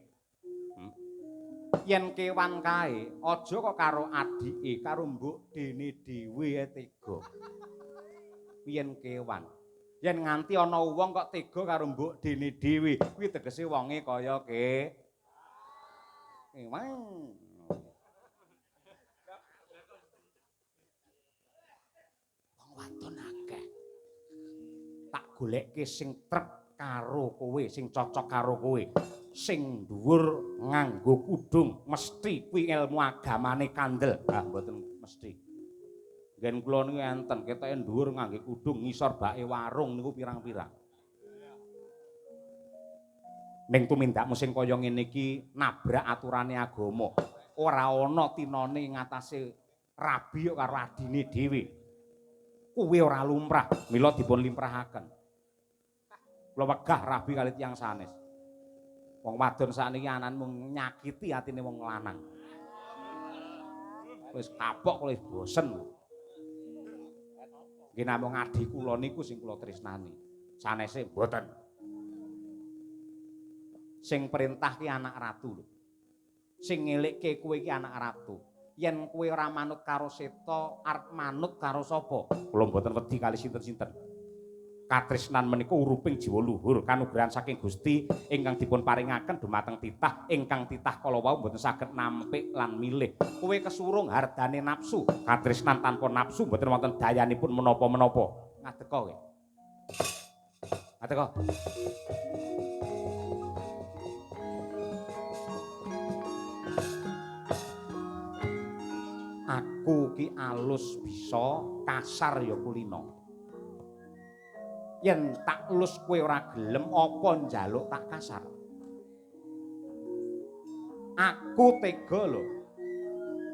Yen kewan kae aja kok karo adike, karo mbok dene dhewe tega. Yen kewan yen nganti ana wong kok tega karo mbok dene dhewe, kuwi tegese wonge kaya ke kewan. Wong wadon akeh. Tak golekke sing trep karo kowe, sing cocok karo kowe, sing dhuwur nganggo kudung, mesti kuwi ilmu agamane kandel. Ah, mboten mesti. Nggen kula niku enten ketoke dhuwur ngangge kudung ngisor bake warung niku pirang-pirang. Ning tumindakmu sing kaya ngene iki nabrak aturane agama. Ora ana tinane ngatasé rabi karo adine dhewe. Kuwi ora lumrah, mila dipun limprahaken. Kula wegah rabi kali tiyang sanes. Wong wadon sakniki anan mung nyakiti atine wong lanang. Wis kapok kula wis bosen. Nggih namung adi kula niku sing kula tresnani. Sanese mboten. Sing perintah ki anak ratu lho. Sing ngelikke kowe iki anak ratu. Yen kowe ora manut karo Seta, arep manut karo sapa? Kula mboten wedi kali sinten-sinten. Katresnan menika uruping jiwa luhur kanugrahan saking Gusti ingkang dipun paringaken dumateng titah ingkang titah kala wau mboten saged nampik lan milih. Kowe kesurung hardane nafsu, katresnan tanpa nafsu mboten wonten dayanipun menapa-menapa. Ngadeka kowe. Ngadeka. Aku ki alus bisa, kasar ya kulino. Yen tak lus kowe ora gelem apa njaluk tak kasar. Aku tega lho.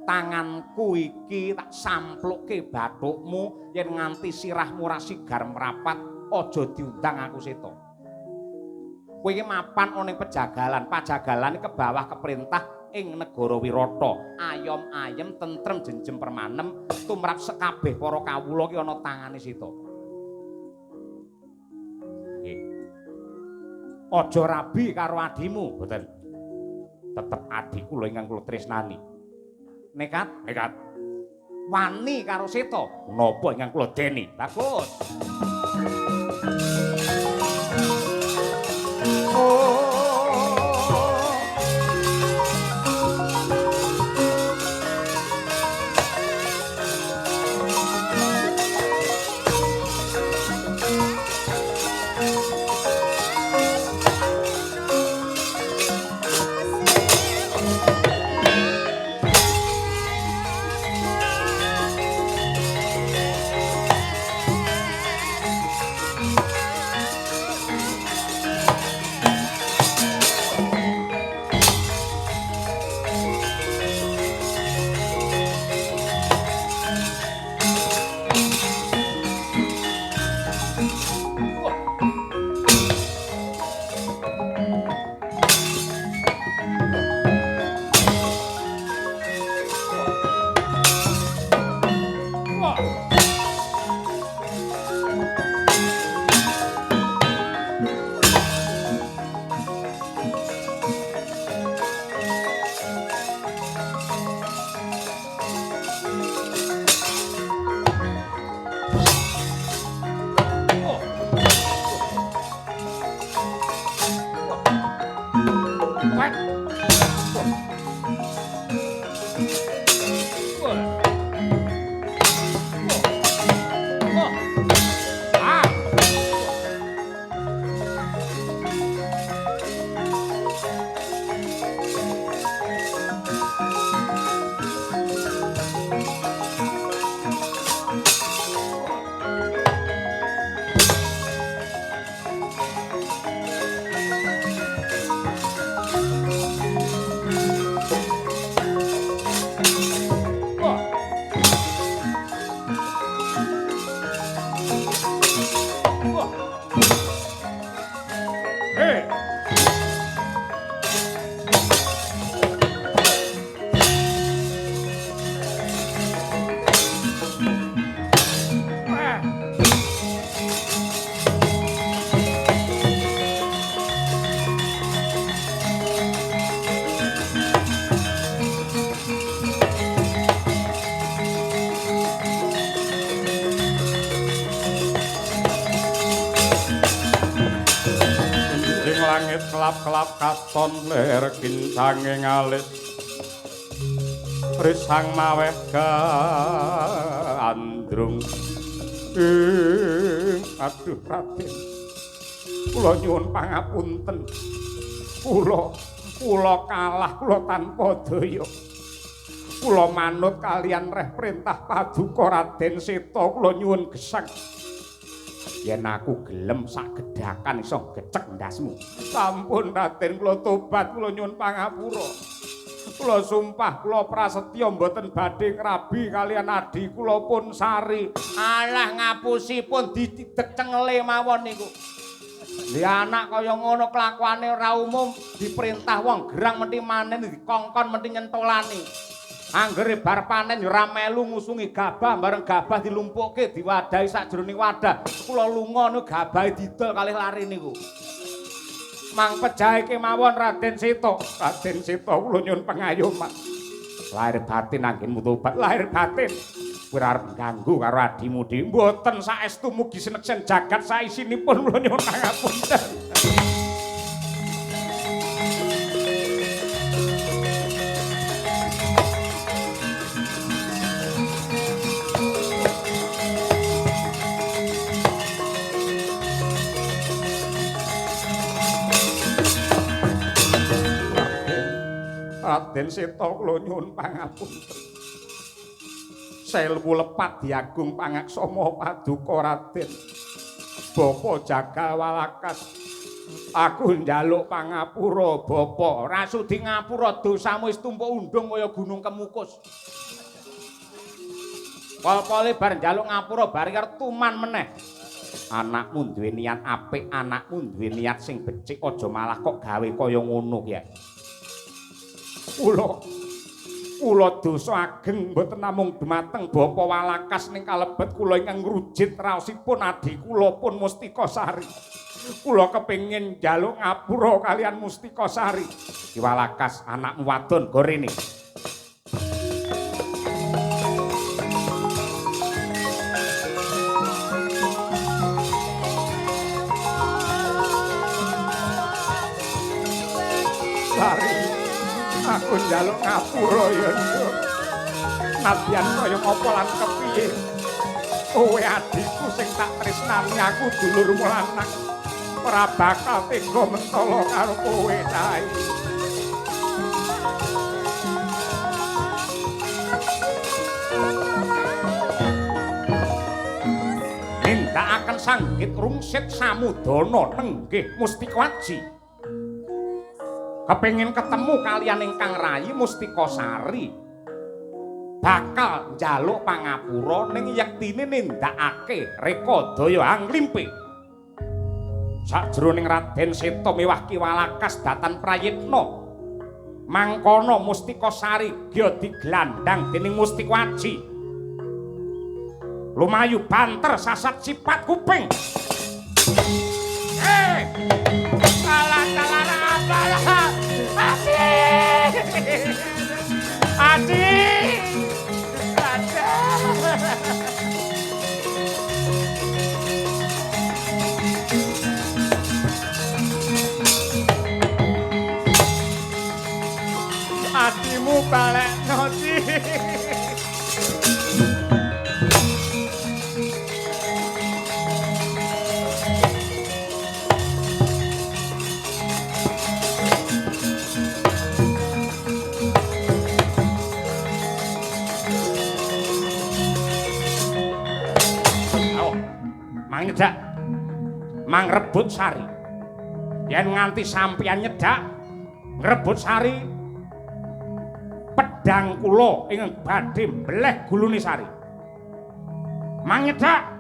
Tanganku iki tak samplukke bathukmu yen nganti sirahmu ora sigar mrapat aja diundang aku Seta. Kowe iki mapan ana ing pejagalan, pajagalan ke bawah keperintah ing negara Wirata. Ayom ayem tentrem jenjem permanem tumrap sekabeh para kawula ki ana tangane Seta. Aja rabi karo adimu, mboten. Tetep adi kula ingkang kula tresnani. Nekat, nekat. Wani karo Seta, napa ingkang kula deni? Bagus. Kelap-kelap katon lir kincange ngalis risang maweh gandrung. Aduh Raden, kula nyuwun pangapunten. Kula kalah, kula tanpa daya. Kula manut kalian reh perintah paduka Raden Seta, kula nyuwun gesang. Yen aku gelem sak gedhakan iso gecek ndasmu. Sampun Raden, kula tobat, kula nyuwun pangapura. Kula sumpah kula prasetya mboten badhe ngrabi kalian adhi kula pun Sari. Alah ngapusi pun dididek cengele mawon niku. Li anak kaya ngono kelakuane ora umum, diperintah wong gerang mesti manen, dikongkon mesti nyentolani. Anggere bar panen ya ora melu ngusungi gabah, bareng gabah dilumpukke diwadahi sakjroning wadah. Kula lunga niku gabahe didol kalih lari niku. Mang pejahe kemawon Raden Seta. Raden Seta kula nyuwun pengayoman. Lahir batin anggenmu tobat, lahir batin. Kowe ora arep ganggu karo adimu dhewe. Mboten saestu mugi sineksen jagat saisinipun kula nyuwun pangapunten. Raden Seta kula nyuwun pangapunten. Selwu lepat diagung pangaksama paduka Raden. Bapa jagal walakas. Aku njaluk pangapura bapa. Ora sudi ngapura, dosamu wis tumpuk undung kaya gunung Kemukus. Pol-pole bar njaluk ngapura bar arep tuman meneh. Anakmu duwe niat apik, anakmu duwe niat sing becik, aja malah kok gawe kaya ngono ki. Kula dosa ageng mboten namung dumateng Bapa Walakas ning kalebet kula ingkang ngrujit raosipun adhi kula pun Mustika Sari. Kula kepengin njaluk ngapura kalian Mustika Sari. Ki Walakas anakmu wadon gorene. Sari, aku njaluk ngapura ya, Nduk. Nadyan kaya apa lan kepiye? Kowe adhiku sing tak tresnani, aku dulurmu lanang. Ora bakal tega mentala karo kowe, Cai. Nindakaken sanggit rungsit samudana nenggih Mustika Aji. Kepengin ketemu kalian ingkang rayi Mustika Sari. Bakal njaluk pangapura ning yektine nindakake rekadaya anglimpe. Sajroning Raden Seta miwah Ki Walakas datan prayitna. Mangkono Mustika Sari gya diglandhang dening Mustika Aji. Lumayu banter sasat sipat kuping. Alah alah alah. Adi. Adi. Adimu balekno, Ci. Mang nyedak, mang rebut Sari. Yen nganti sampeyan nyedak ngrebut Sari, pedang kula ingkang badhe mbleh gulune Sari. Mang nyedak,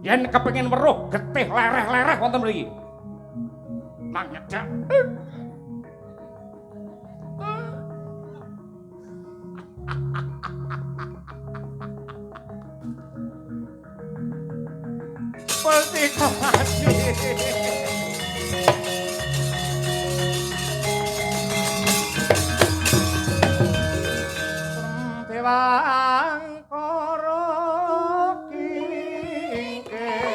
yen kepengin weruh getih lereh-lereh wonten mriki. Mang nyedak. Mustika Aji. Dewangkara kingkir.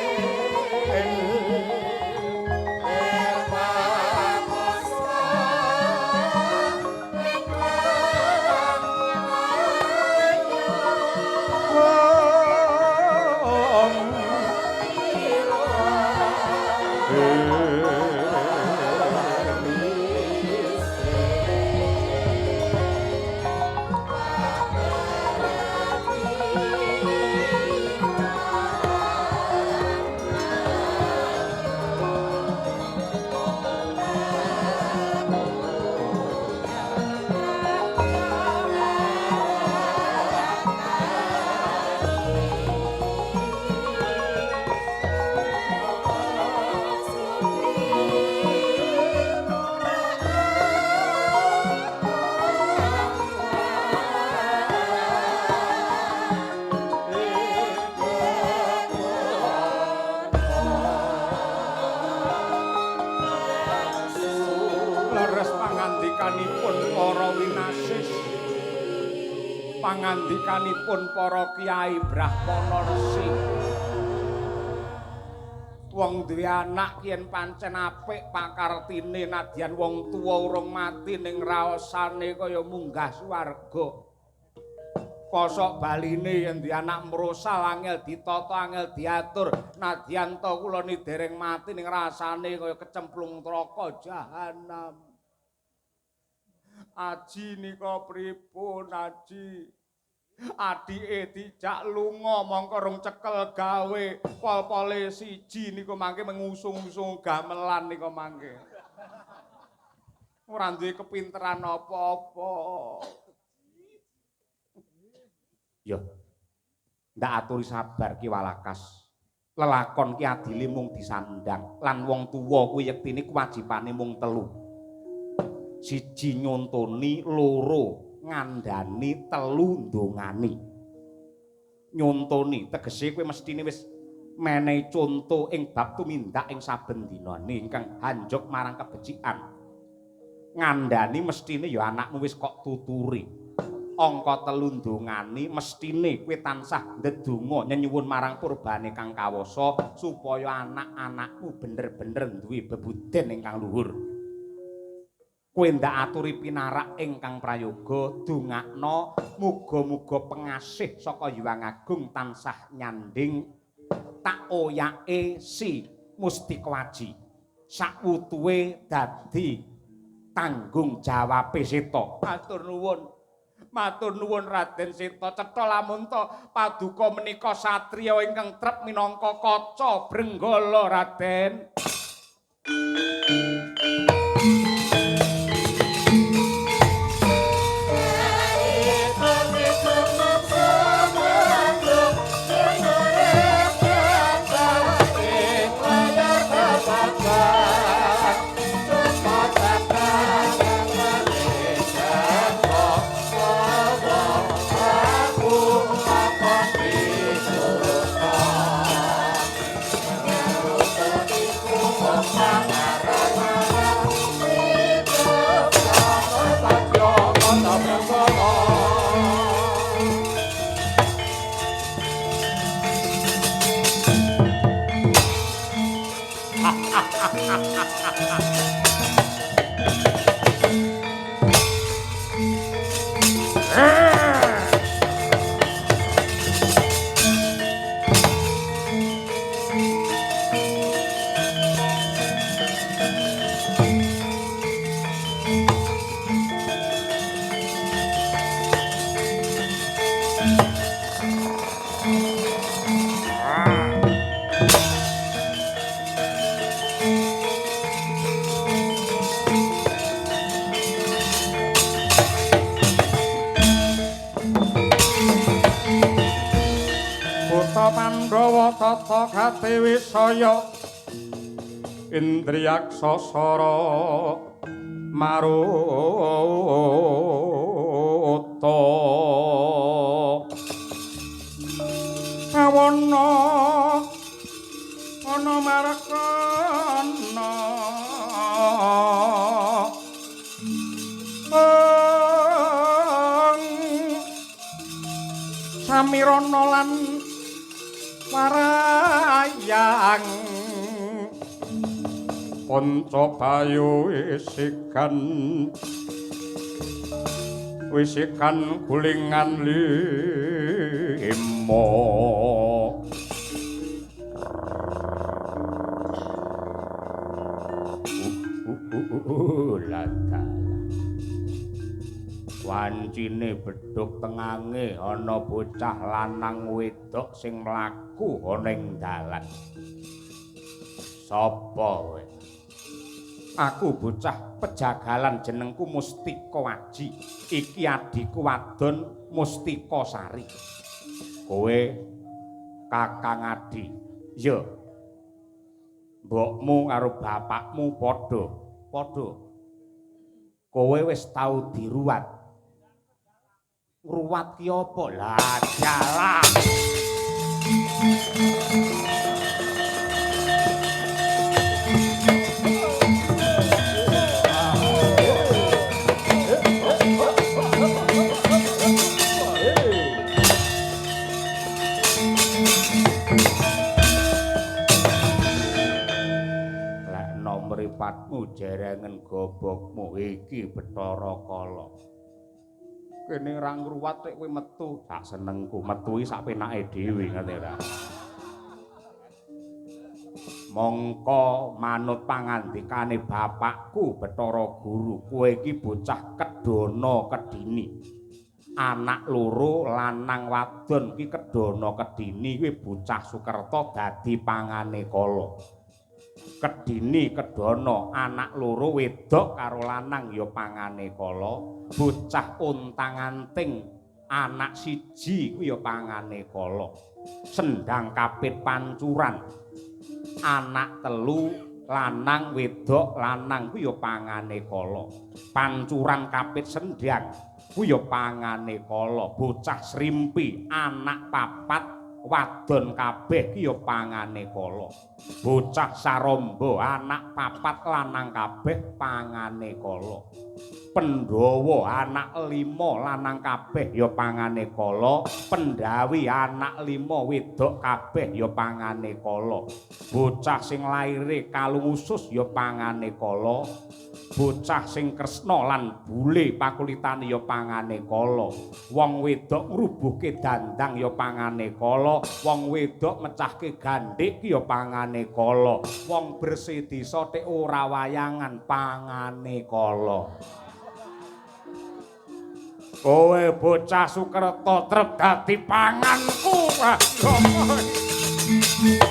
Pangandikanipun para kiai brahmana resi. Wong duwe anak yen pancen apik pakartine nadyan wong tuwa urung mati ning raosane kaya munggah swarga. Kosok baline yen duwe anak mrosal angel ditata angel diatur nadyan ta kula ni dereng mati ning rasane kaya kecemplung neraka jahanam. Aji nika pripun aji? Adike dijak lunga mongko rong cekel gawe pol-pole siji niku mangke mengusung-usung gamelan niku mangke. Ora duwe kepinteran apa-apa. Yo. Ndak aturi sabar Ki Walakas. Lelakon ki adile mung disandang lan wong tuwa kuwi yektine kewajibane mung telu. Siji nyontoni, loro ngandani, telu ndongani. Nyontoni tegese kowe mesthine wis menehi conto ing bab tumindak ing saben dinane ingkang hanjog marang kebecikan. Ngandani mesthine ya anakmu wis kok tuturi. Angka telu ndongani mesthine kowe tansah ndedonga nyenyuwun marang purbane kang kawasa supaya anak-anakmu bener-bener duwe bebuden ingkang luhur. Kowe ndak aturi pinarak ingkang prayoga dongakno muga-muga pengasih saka Hyang Agung tansah nyanding tak oyake si Mustika Aji sakwutuhe dadi tanggung jawabe Seta. Matur nuwun. Matur nuwun Raden Seta. Cetha lamun ta paduka menika satriya ingkang trep minangka kaca brenggala Raden. Pandhawa tata gati wisaya indriyaksa sara maruta awana ana marakana samirana lan warayang panca bayu wisikan wisikan gulingan lima. Wancine bedhug tengange ana bocah lanang wedok sing mlaku ana ing dalan. Sapa kowe? Aku bocah pejagalan jenengku Mustika Aji. Iki adhiku wadon Mustika Sari. Kowe kakang adi. Ya. Mbokmu karo bapakmu padha, padha. Kowe wis tau diruwat. Ngruwat ki apa? Lah dalah. mripatmu, jerengen gobokmu iki Bathara Kala. Kene ora ngruwat nek kowe metu, sak senengku metu iki sak penake dhewe ngerti ora. Mongko manut pangandikane bapakku Bathara Guru, kowe iki bocah kedana kedini. Anak loro lanang wadon iki kedana kedini kuwi bocah Sukerta dadi pangane kala. Kedini kedana anak loro wedok karo lanang ya pangane kala. Bocah ontang-anting anak siji kuwi ya pangane kala. Sendang kapit pancuran anak telu lanang wedok lanang kuwi ya pangane kala. Pancuran kapit sendang kuwi ya pangane kala. Bocah srimpi anak papat wadon kabeh ki ya pangane kala. Bocah saramba anak papat lanang kabeh pangane kala. Pandhawa anak 5 lanang kabeh ya pangane kala. Pendhawi anak 5 wedok kabeh ya pangane kala. Bocah sing laire kalung usus ya pangane kala. Bocah sing kresna lan bule pakulitane ya pangane kala. Wong wedok ngrubuhke dandang ya pangane kala. Wong wedok mecahke gandhik ya pangane kala. Wong bersih desa tek ora wayangan pangane kala. Kowe bocah Sukerta trep dadi panganku.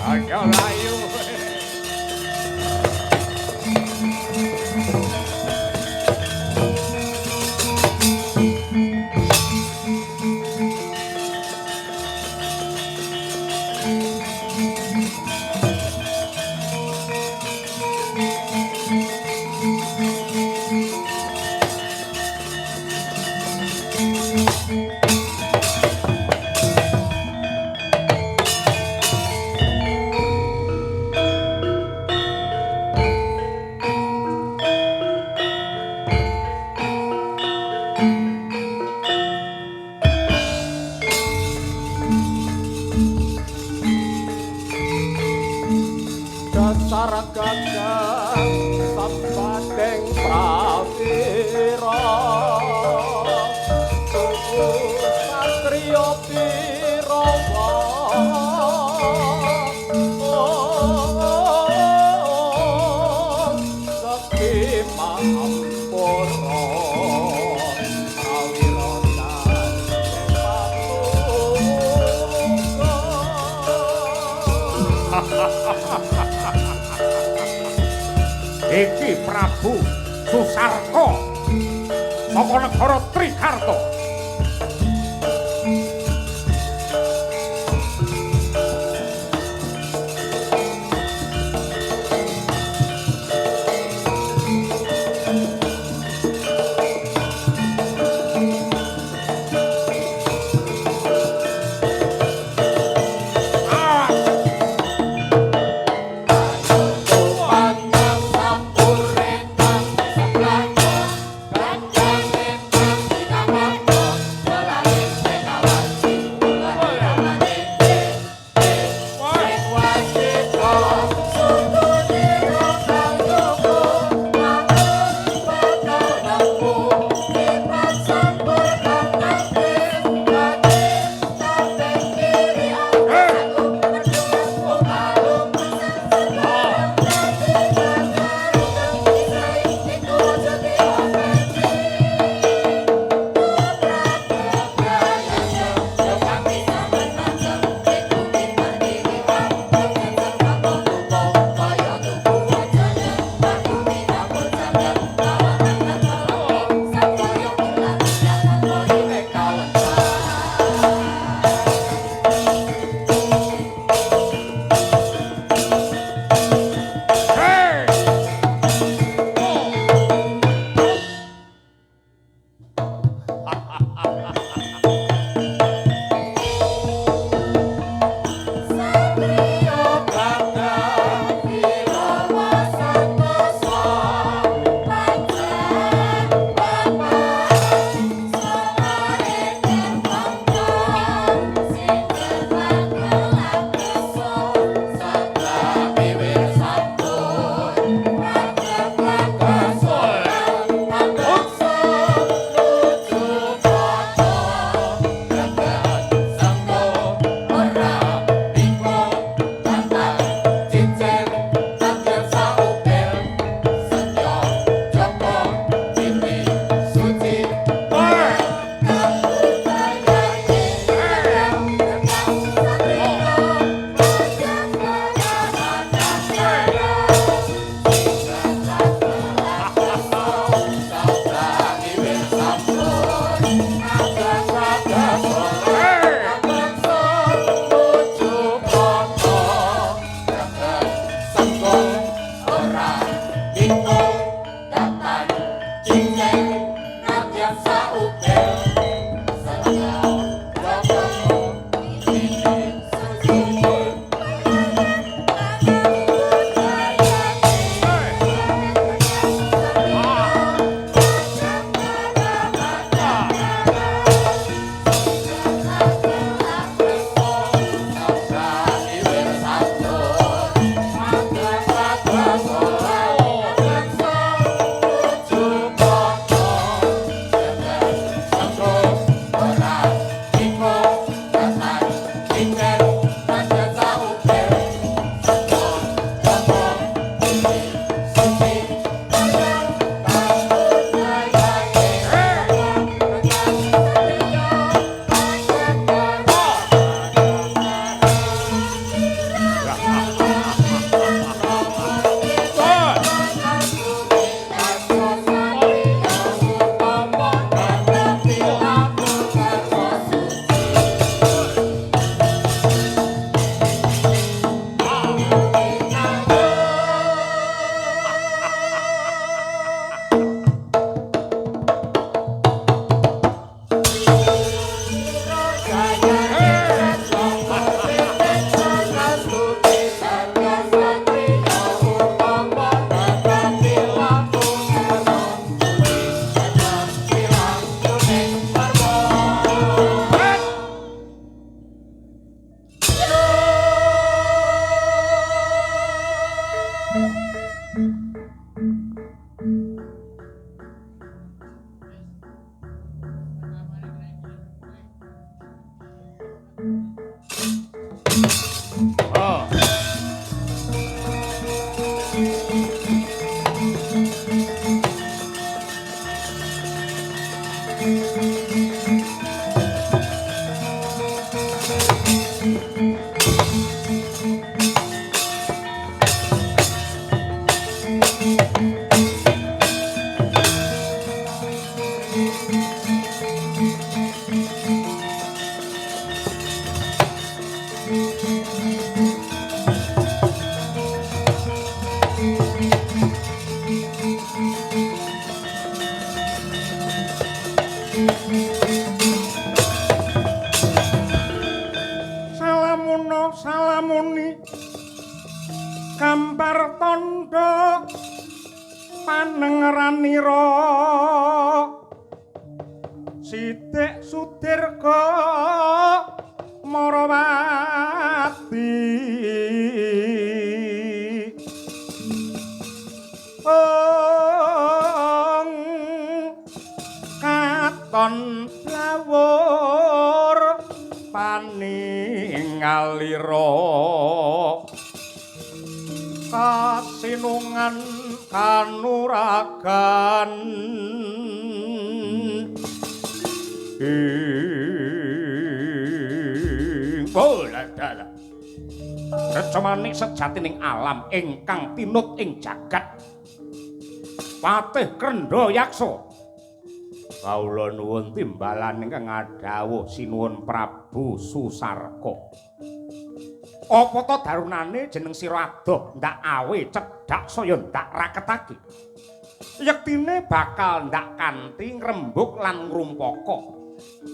Ayo layu. Iki Prabu Susarka saka negara Trikarta. Panjang Salamuna salamuni gambar tandha panengeranira Sidik Sudirga Marawati. Ong katon blawur paningalira kasinungan kanuragan ing bola dalah recamanik sejatining alam ingkang tinut ing jagat patih Krendha Yaksa. Kawula nuwun timbalan ingkang ngadhawuh sinuwun Prabu Susarka. Apa ta darunane jeneng sira adoh ndak awe cedhak saya ndak raketake. Yektine bakal ndak kanthi ngrembug lan ngrumpaka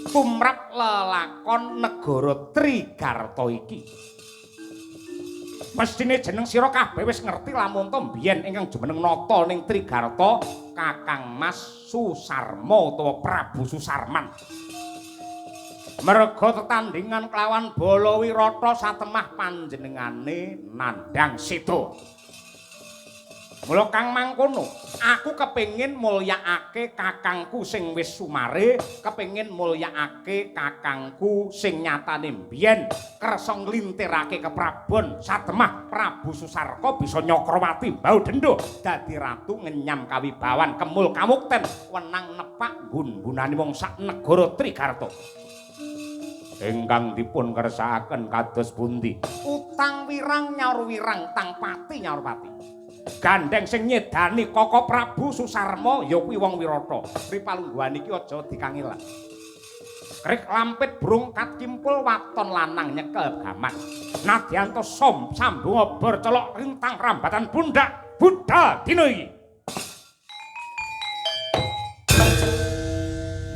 tumrap lelakon negara Trigarta iki. Mestine jeneng sira kabeh wis ngerti lamun to mbiyen ingkang jumeneng nata ning Trigarta Kakang Mas Susarma utawa Prabu Susarman. Merga tetandhingan kelawan Balawirata satemah panjenengane nandhang seda. Mula kang mangkono, aku kepengin mulyakake kakangku sing wis sumare, kepengin mulyakake kakangku sing nyatane mbiyen kersa nglintirake keprabon satemah Prabu Susarka bisa nyakrawati mbau dendha dadi ratu ngenyam kawibawan kemul kamukten wenang nepak gun-gunane wong sak negara Trigarta. Ingkang dipun kersakaken kados pundi? Utang wirang nyaur wirang, tang pati nyaur pati. Gandeng sing nyedani Koko Prabu Susarma ya kuwi wong Wirata. Ripalungguhan iki aja dikangelan. Krik lampit brungkat kimpul waton lanang nyekel gaman. Nadyanto som sambung obor celok rintang rambatan pundak budal dina iki.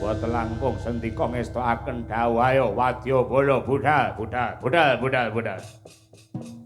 Boten langkung sendika ngestokaken dawuh ayo wadya bala budal budal budal budal budal. Thank you.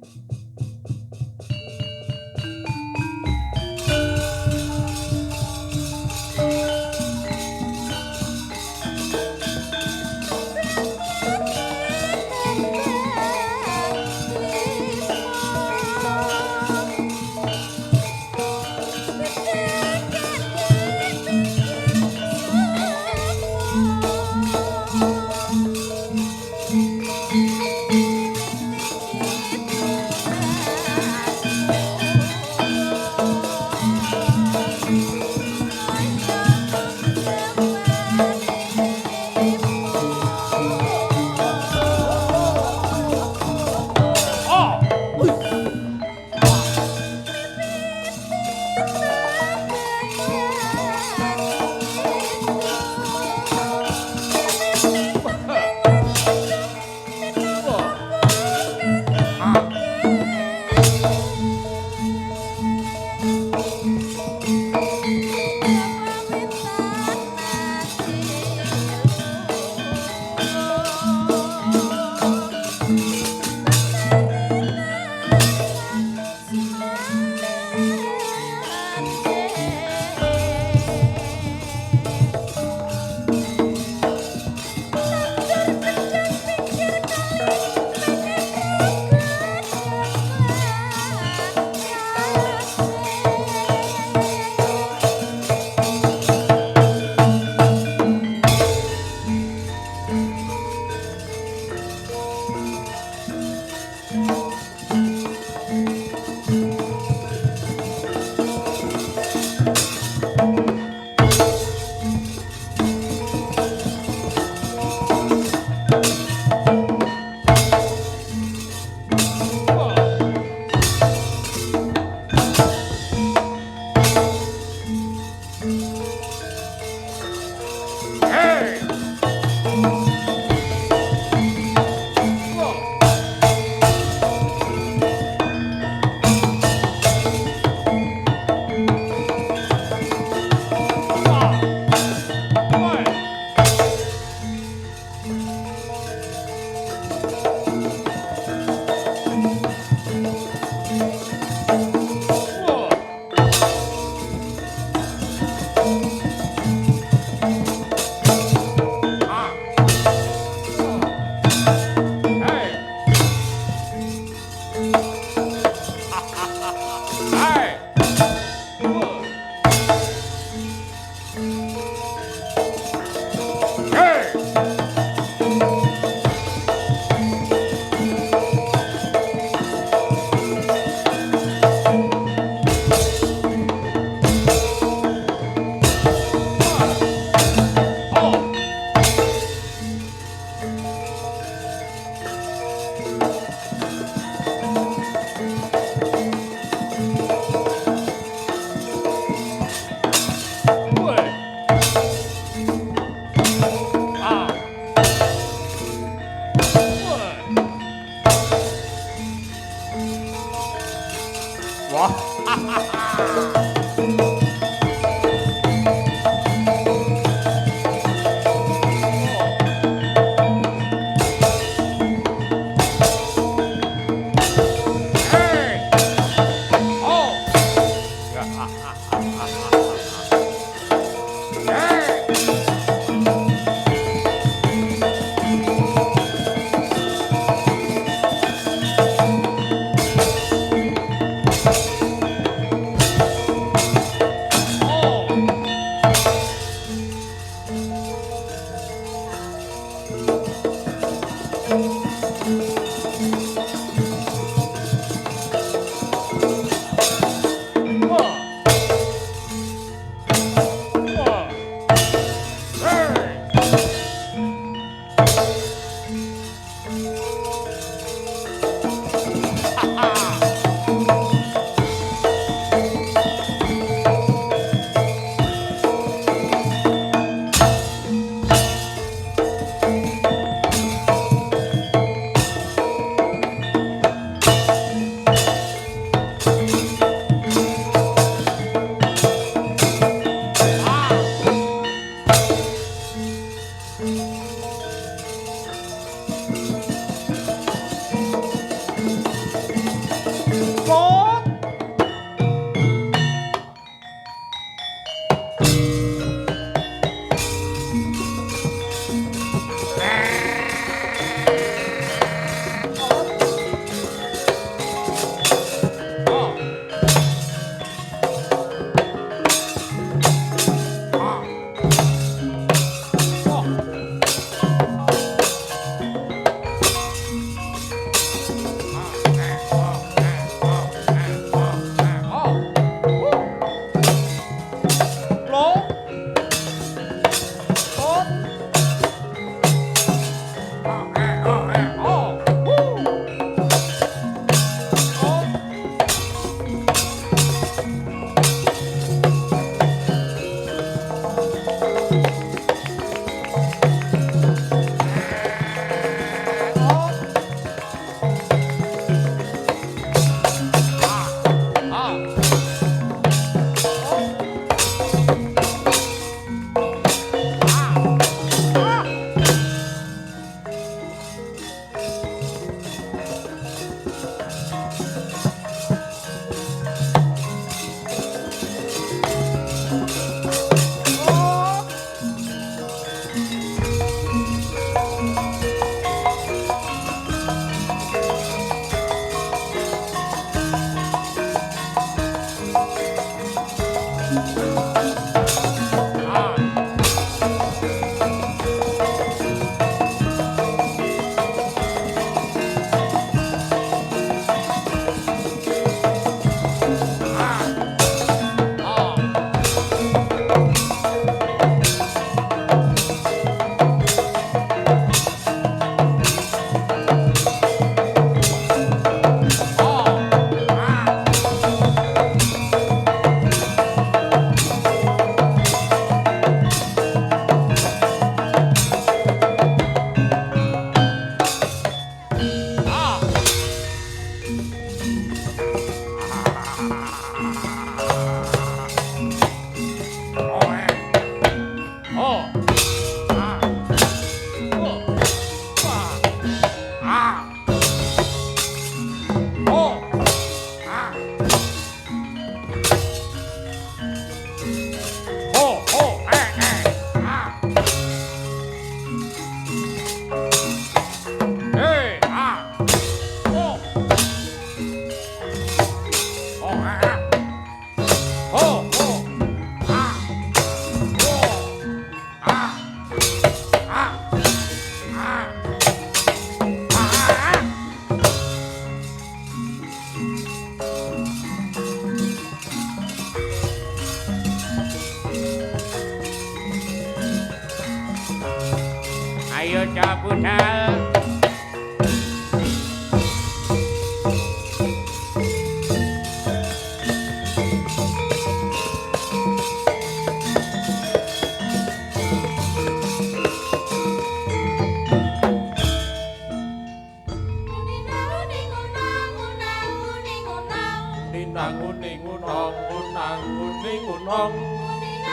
Unang uning unong unang uning unong. Uning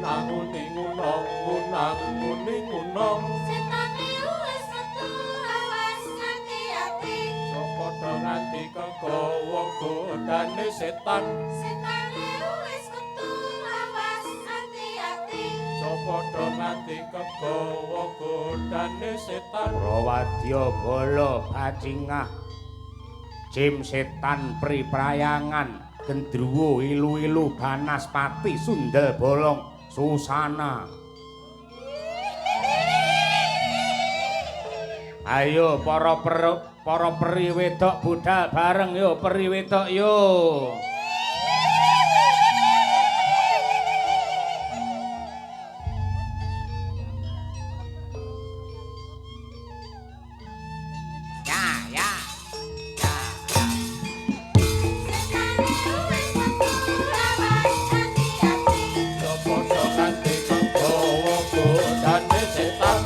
uning unong unang uning unong. Setane wis metu awas ati-ati. Padha nganti kegawa godane setan. Setane wis metu awas ati-ati. Padha nganti kegawa godane setan. Prawadya bala bajingah jim setan pri prayangan gendruwo ilu-ilu banaspati sundel bolong susana. Ayo para peri wedok budal bareng yo peri wedok yo. Ya ya. Ya ya. Setane wis metu awas ati-ati. Padha nganti kegawa godane setan.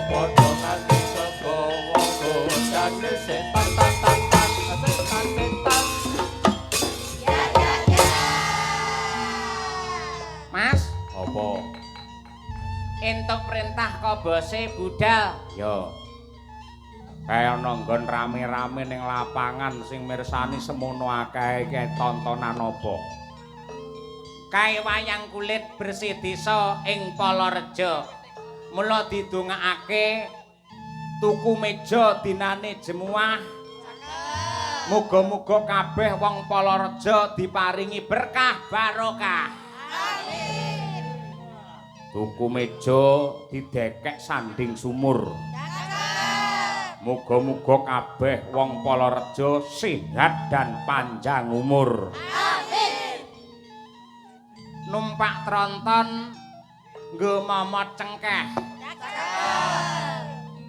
Padha nganti kegawa godane setan tan tan tan setan setan. Ya ya ya. Mas, Apa? Entuk perintah kobose budal. Yo. Kae ana nggon rame-rame ning lapangan sing mirsani semono akeh iki tontonan apa? Kae wayang kulit bersih desa ing Polorejo. Mula didongakake tuku meja dinane jemuah. Muga-muga kabeh wong Polorejo diparingi berkah barokah. Amin. Tuku meja didekek sanding sumur. Muga-muga kabeh wong Polorejo sehat dan panjang umur. Amin. Numpak tronton nggo momot cengkeh.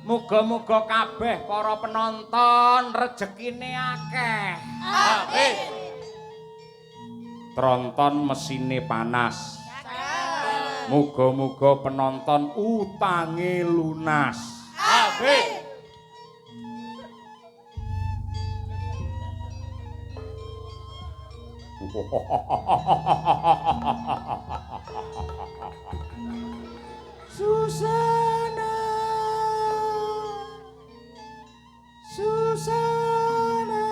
Muga-muga kabeh para penonton rejekine akeh. Amin. Tronton mesine panas. Muga-muga penonton utange lunas. Amin. Susana, Susana.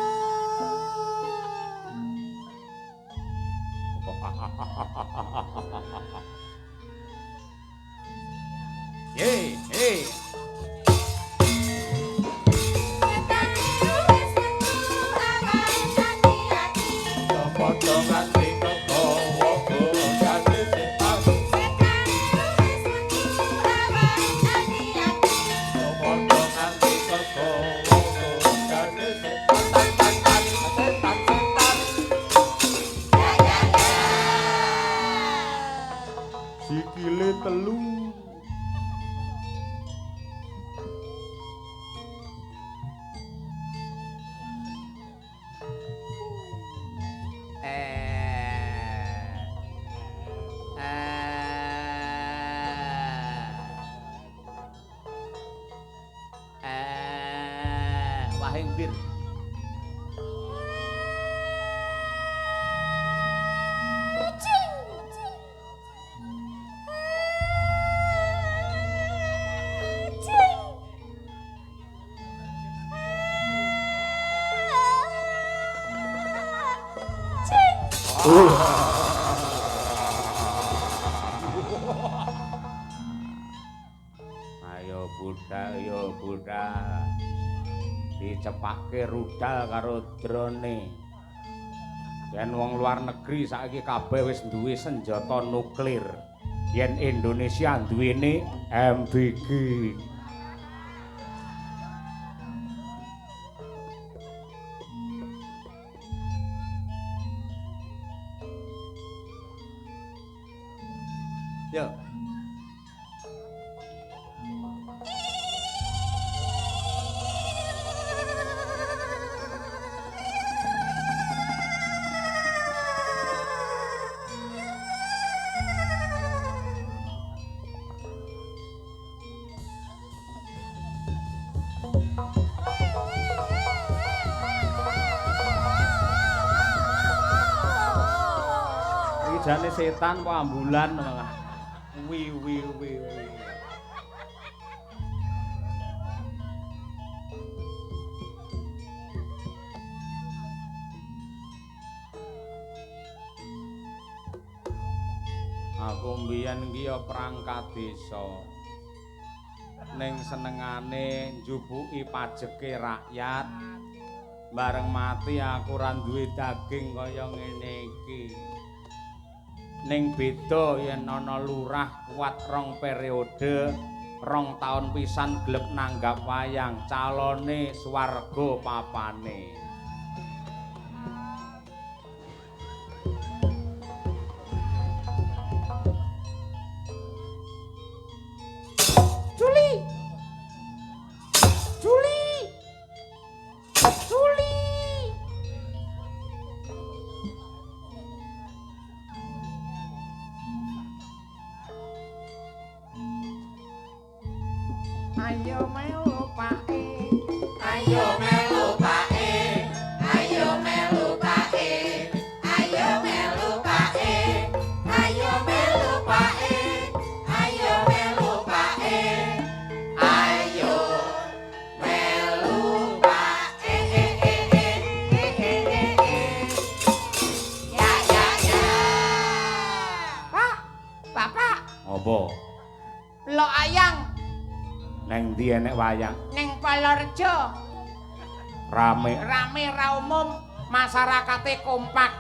Hey, hey. Setane wis metu awas ati-ati. Padha nganti kegawa godane setan. Setane wis metu awas ati-ati. Padha nganti kegawa godane setan tan tan tan setan setan. Ya ya ya. Sikile telu. Wahing bir. Kucing. Kucing. Kucing. Ayo budal, yo budal. Dicepake rudal karo drone. Yen wong luar negeri saiki kabeh wis duwe senjata nuklir. Yen Indonesia duwene MBG. Yo. Jane setan apa ambulan malah. Wi wi wi wi. Aku mbiyen iki ya perangkat desa. Ning senengane njupuki pajeke rakyat. Bareng mati aku ora duwe daging kaya ngene iki. Ning beda yen ana lurah kuat rong periode, rong taun pisan glep nanggap wayang, calone swarga papane. Juli. Juli. Juli. Ayo melu Pake. Ayo melu Pake. Ayo melu Pake. Ayo melu Pake. Ayo melu Pake. Ayo melu Pake. Ayo melu Pake. Ya ya ya. Pak, Bapak, Apa? lo ayang Neng ndi enek wayang? ning Polorejo. Rame. Rame ra umum, masyarakate kompak.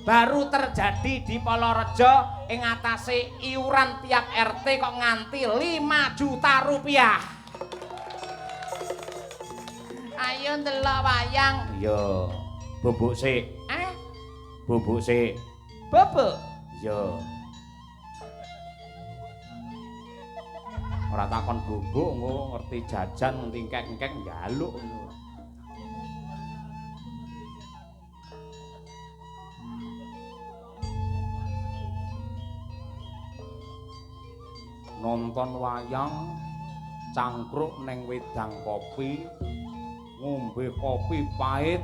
Baru terjadi di Polorejo ing atase iuran tiap RT kok nganti 5 juta rupiah. Ayo ndelok wayang. Iya. Bubuk sik, Eh, bubuk sik. bubuk. Iya. Ora takon bubuk engko ngerti jajan ngerti engkek-engkek njaluk ngono. Nonton wayang cangkruk neng wedang kopi, ngombe kopi pahit,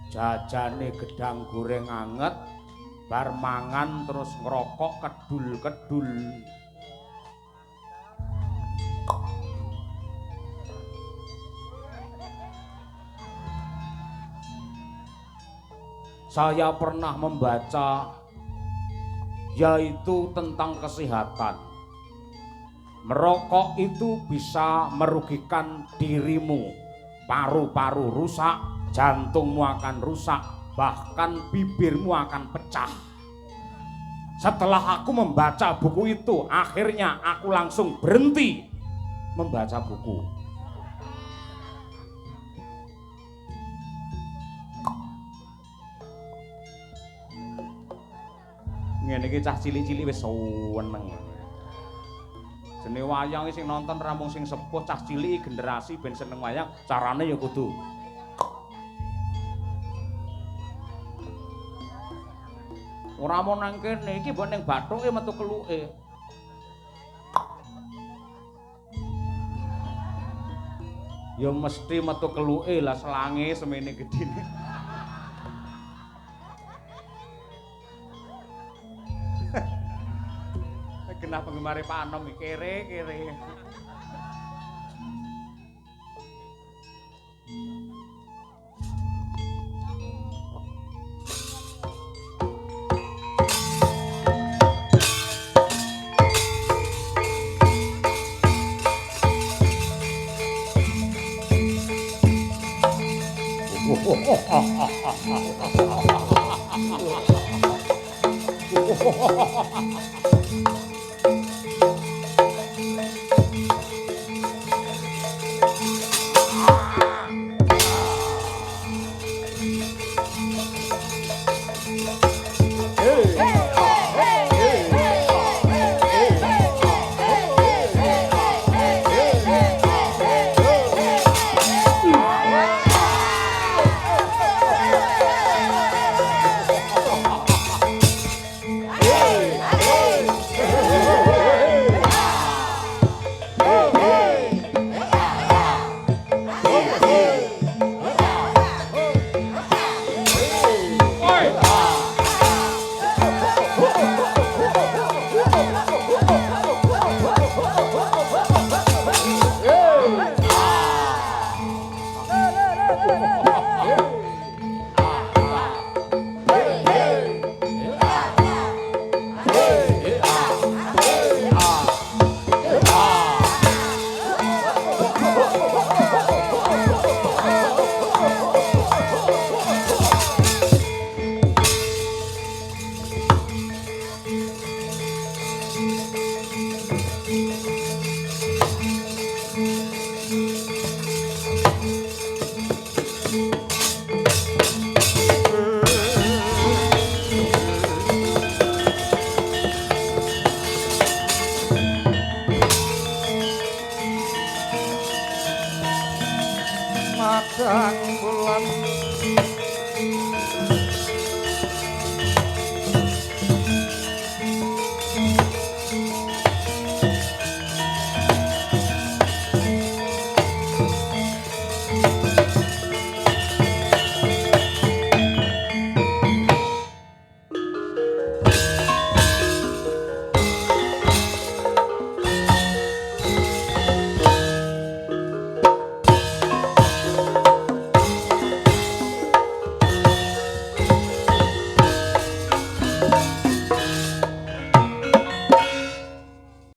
jajane gedang goreng anget, bar mangan terus ngerokok kedul-kedul. Saya pernah membaca yaitu tentang kesehatan. Merokok itu bisa merugikan dirimu. Paru-paru rusak, jantungmu akan rusak, bahkan bibirmu akan pecah. Setelah aku membaca buku itu, akhirnya aku langsung berhenti membaca buku. Ngene iki cah cilik-cilik wis seneng. Jenenge wayang sing nonton rampung sing sepuh, cah cilik generasi ben seneng wayang, carane ya kudu. Ora mung nang kene iki mbok ning bathuke metu keluke. Ya mesti metu keluke lah selange semene gedhene. Genah penggemare Pak Anom iki kere-kere. Hey! Madang bulan.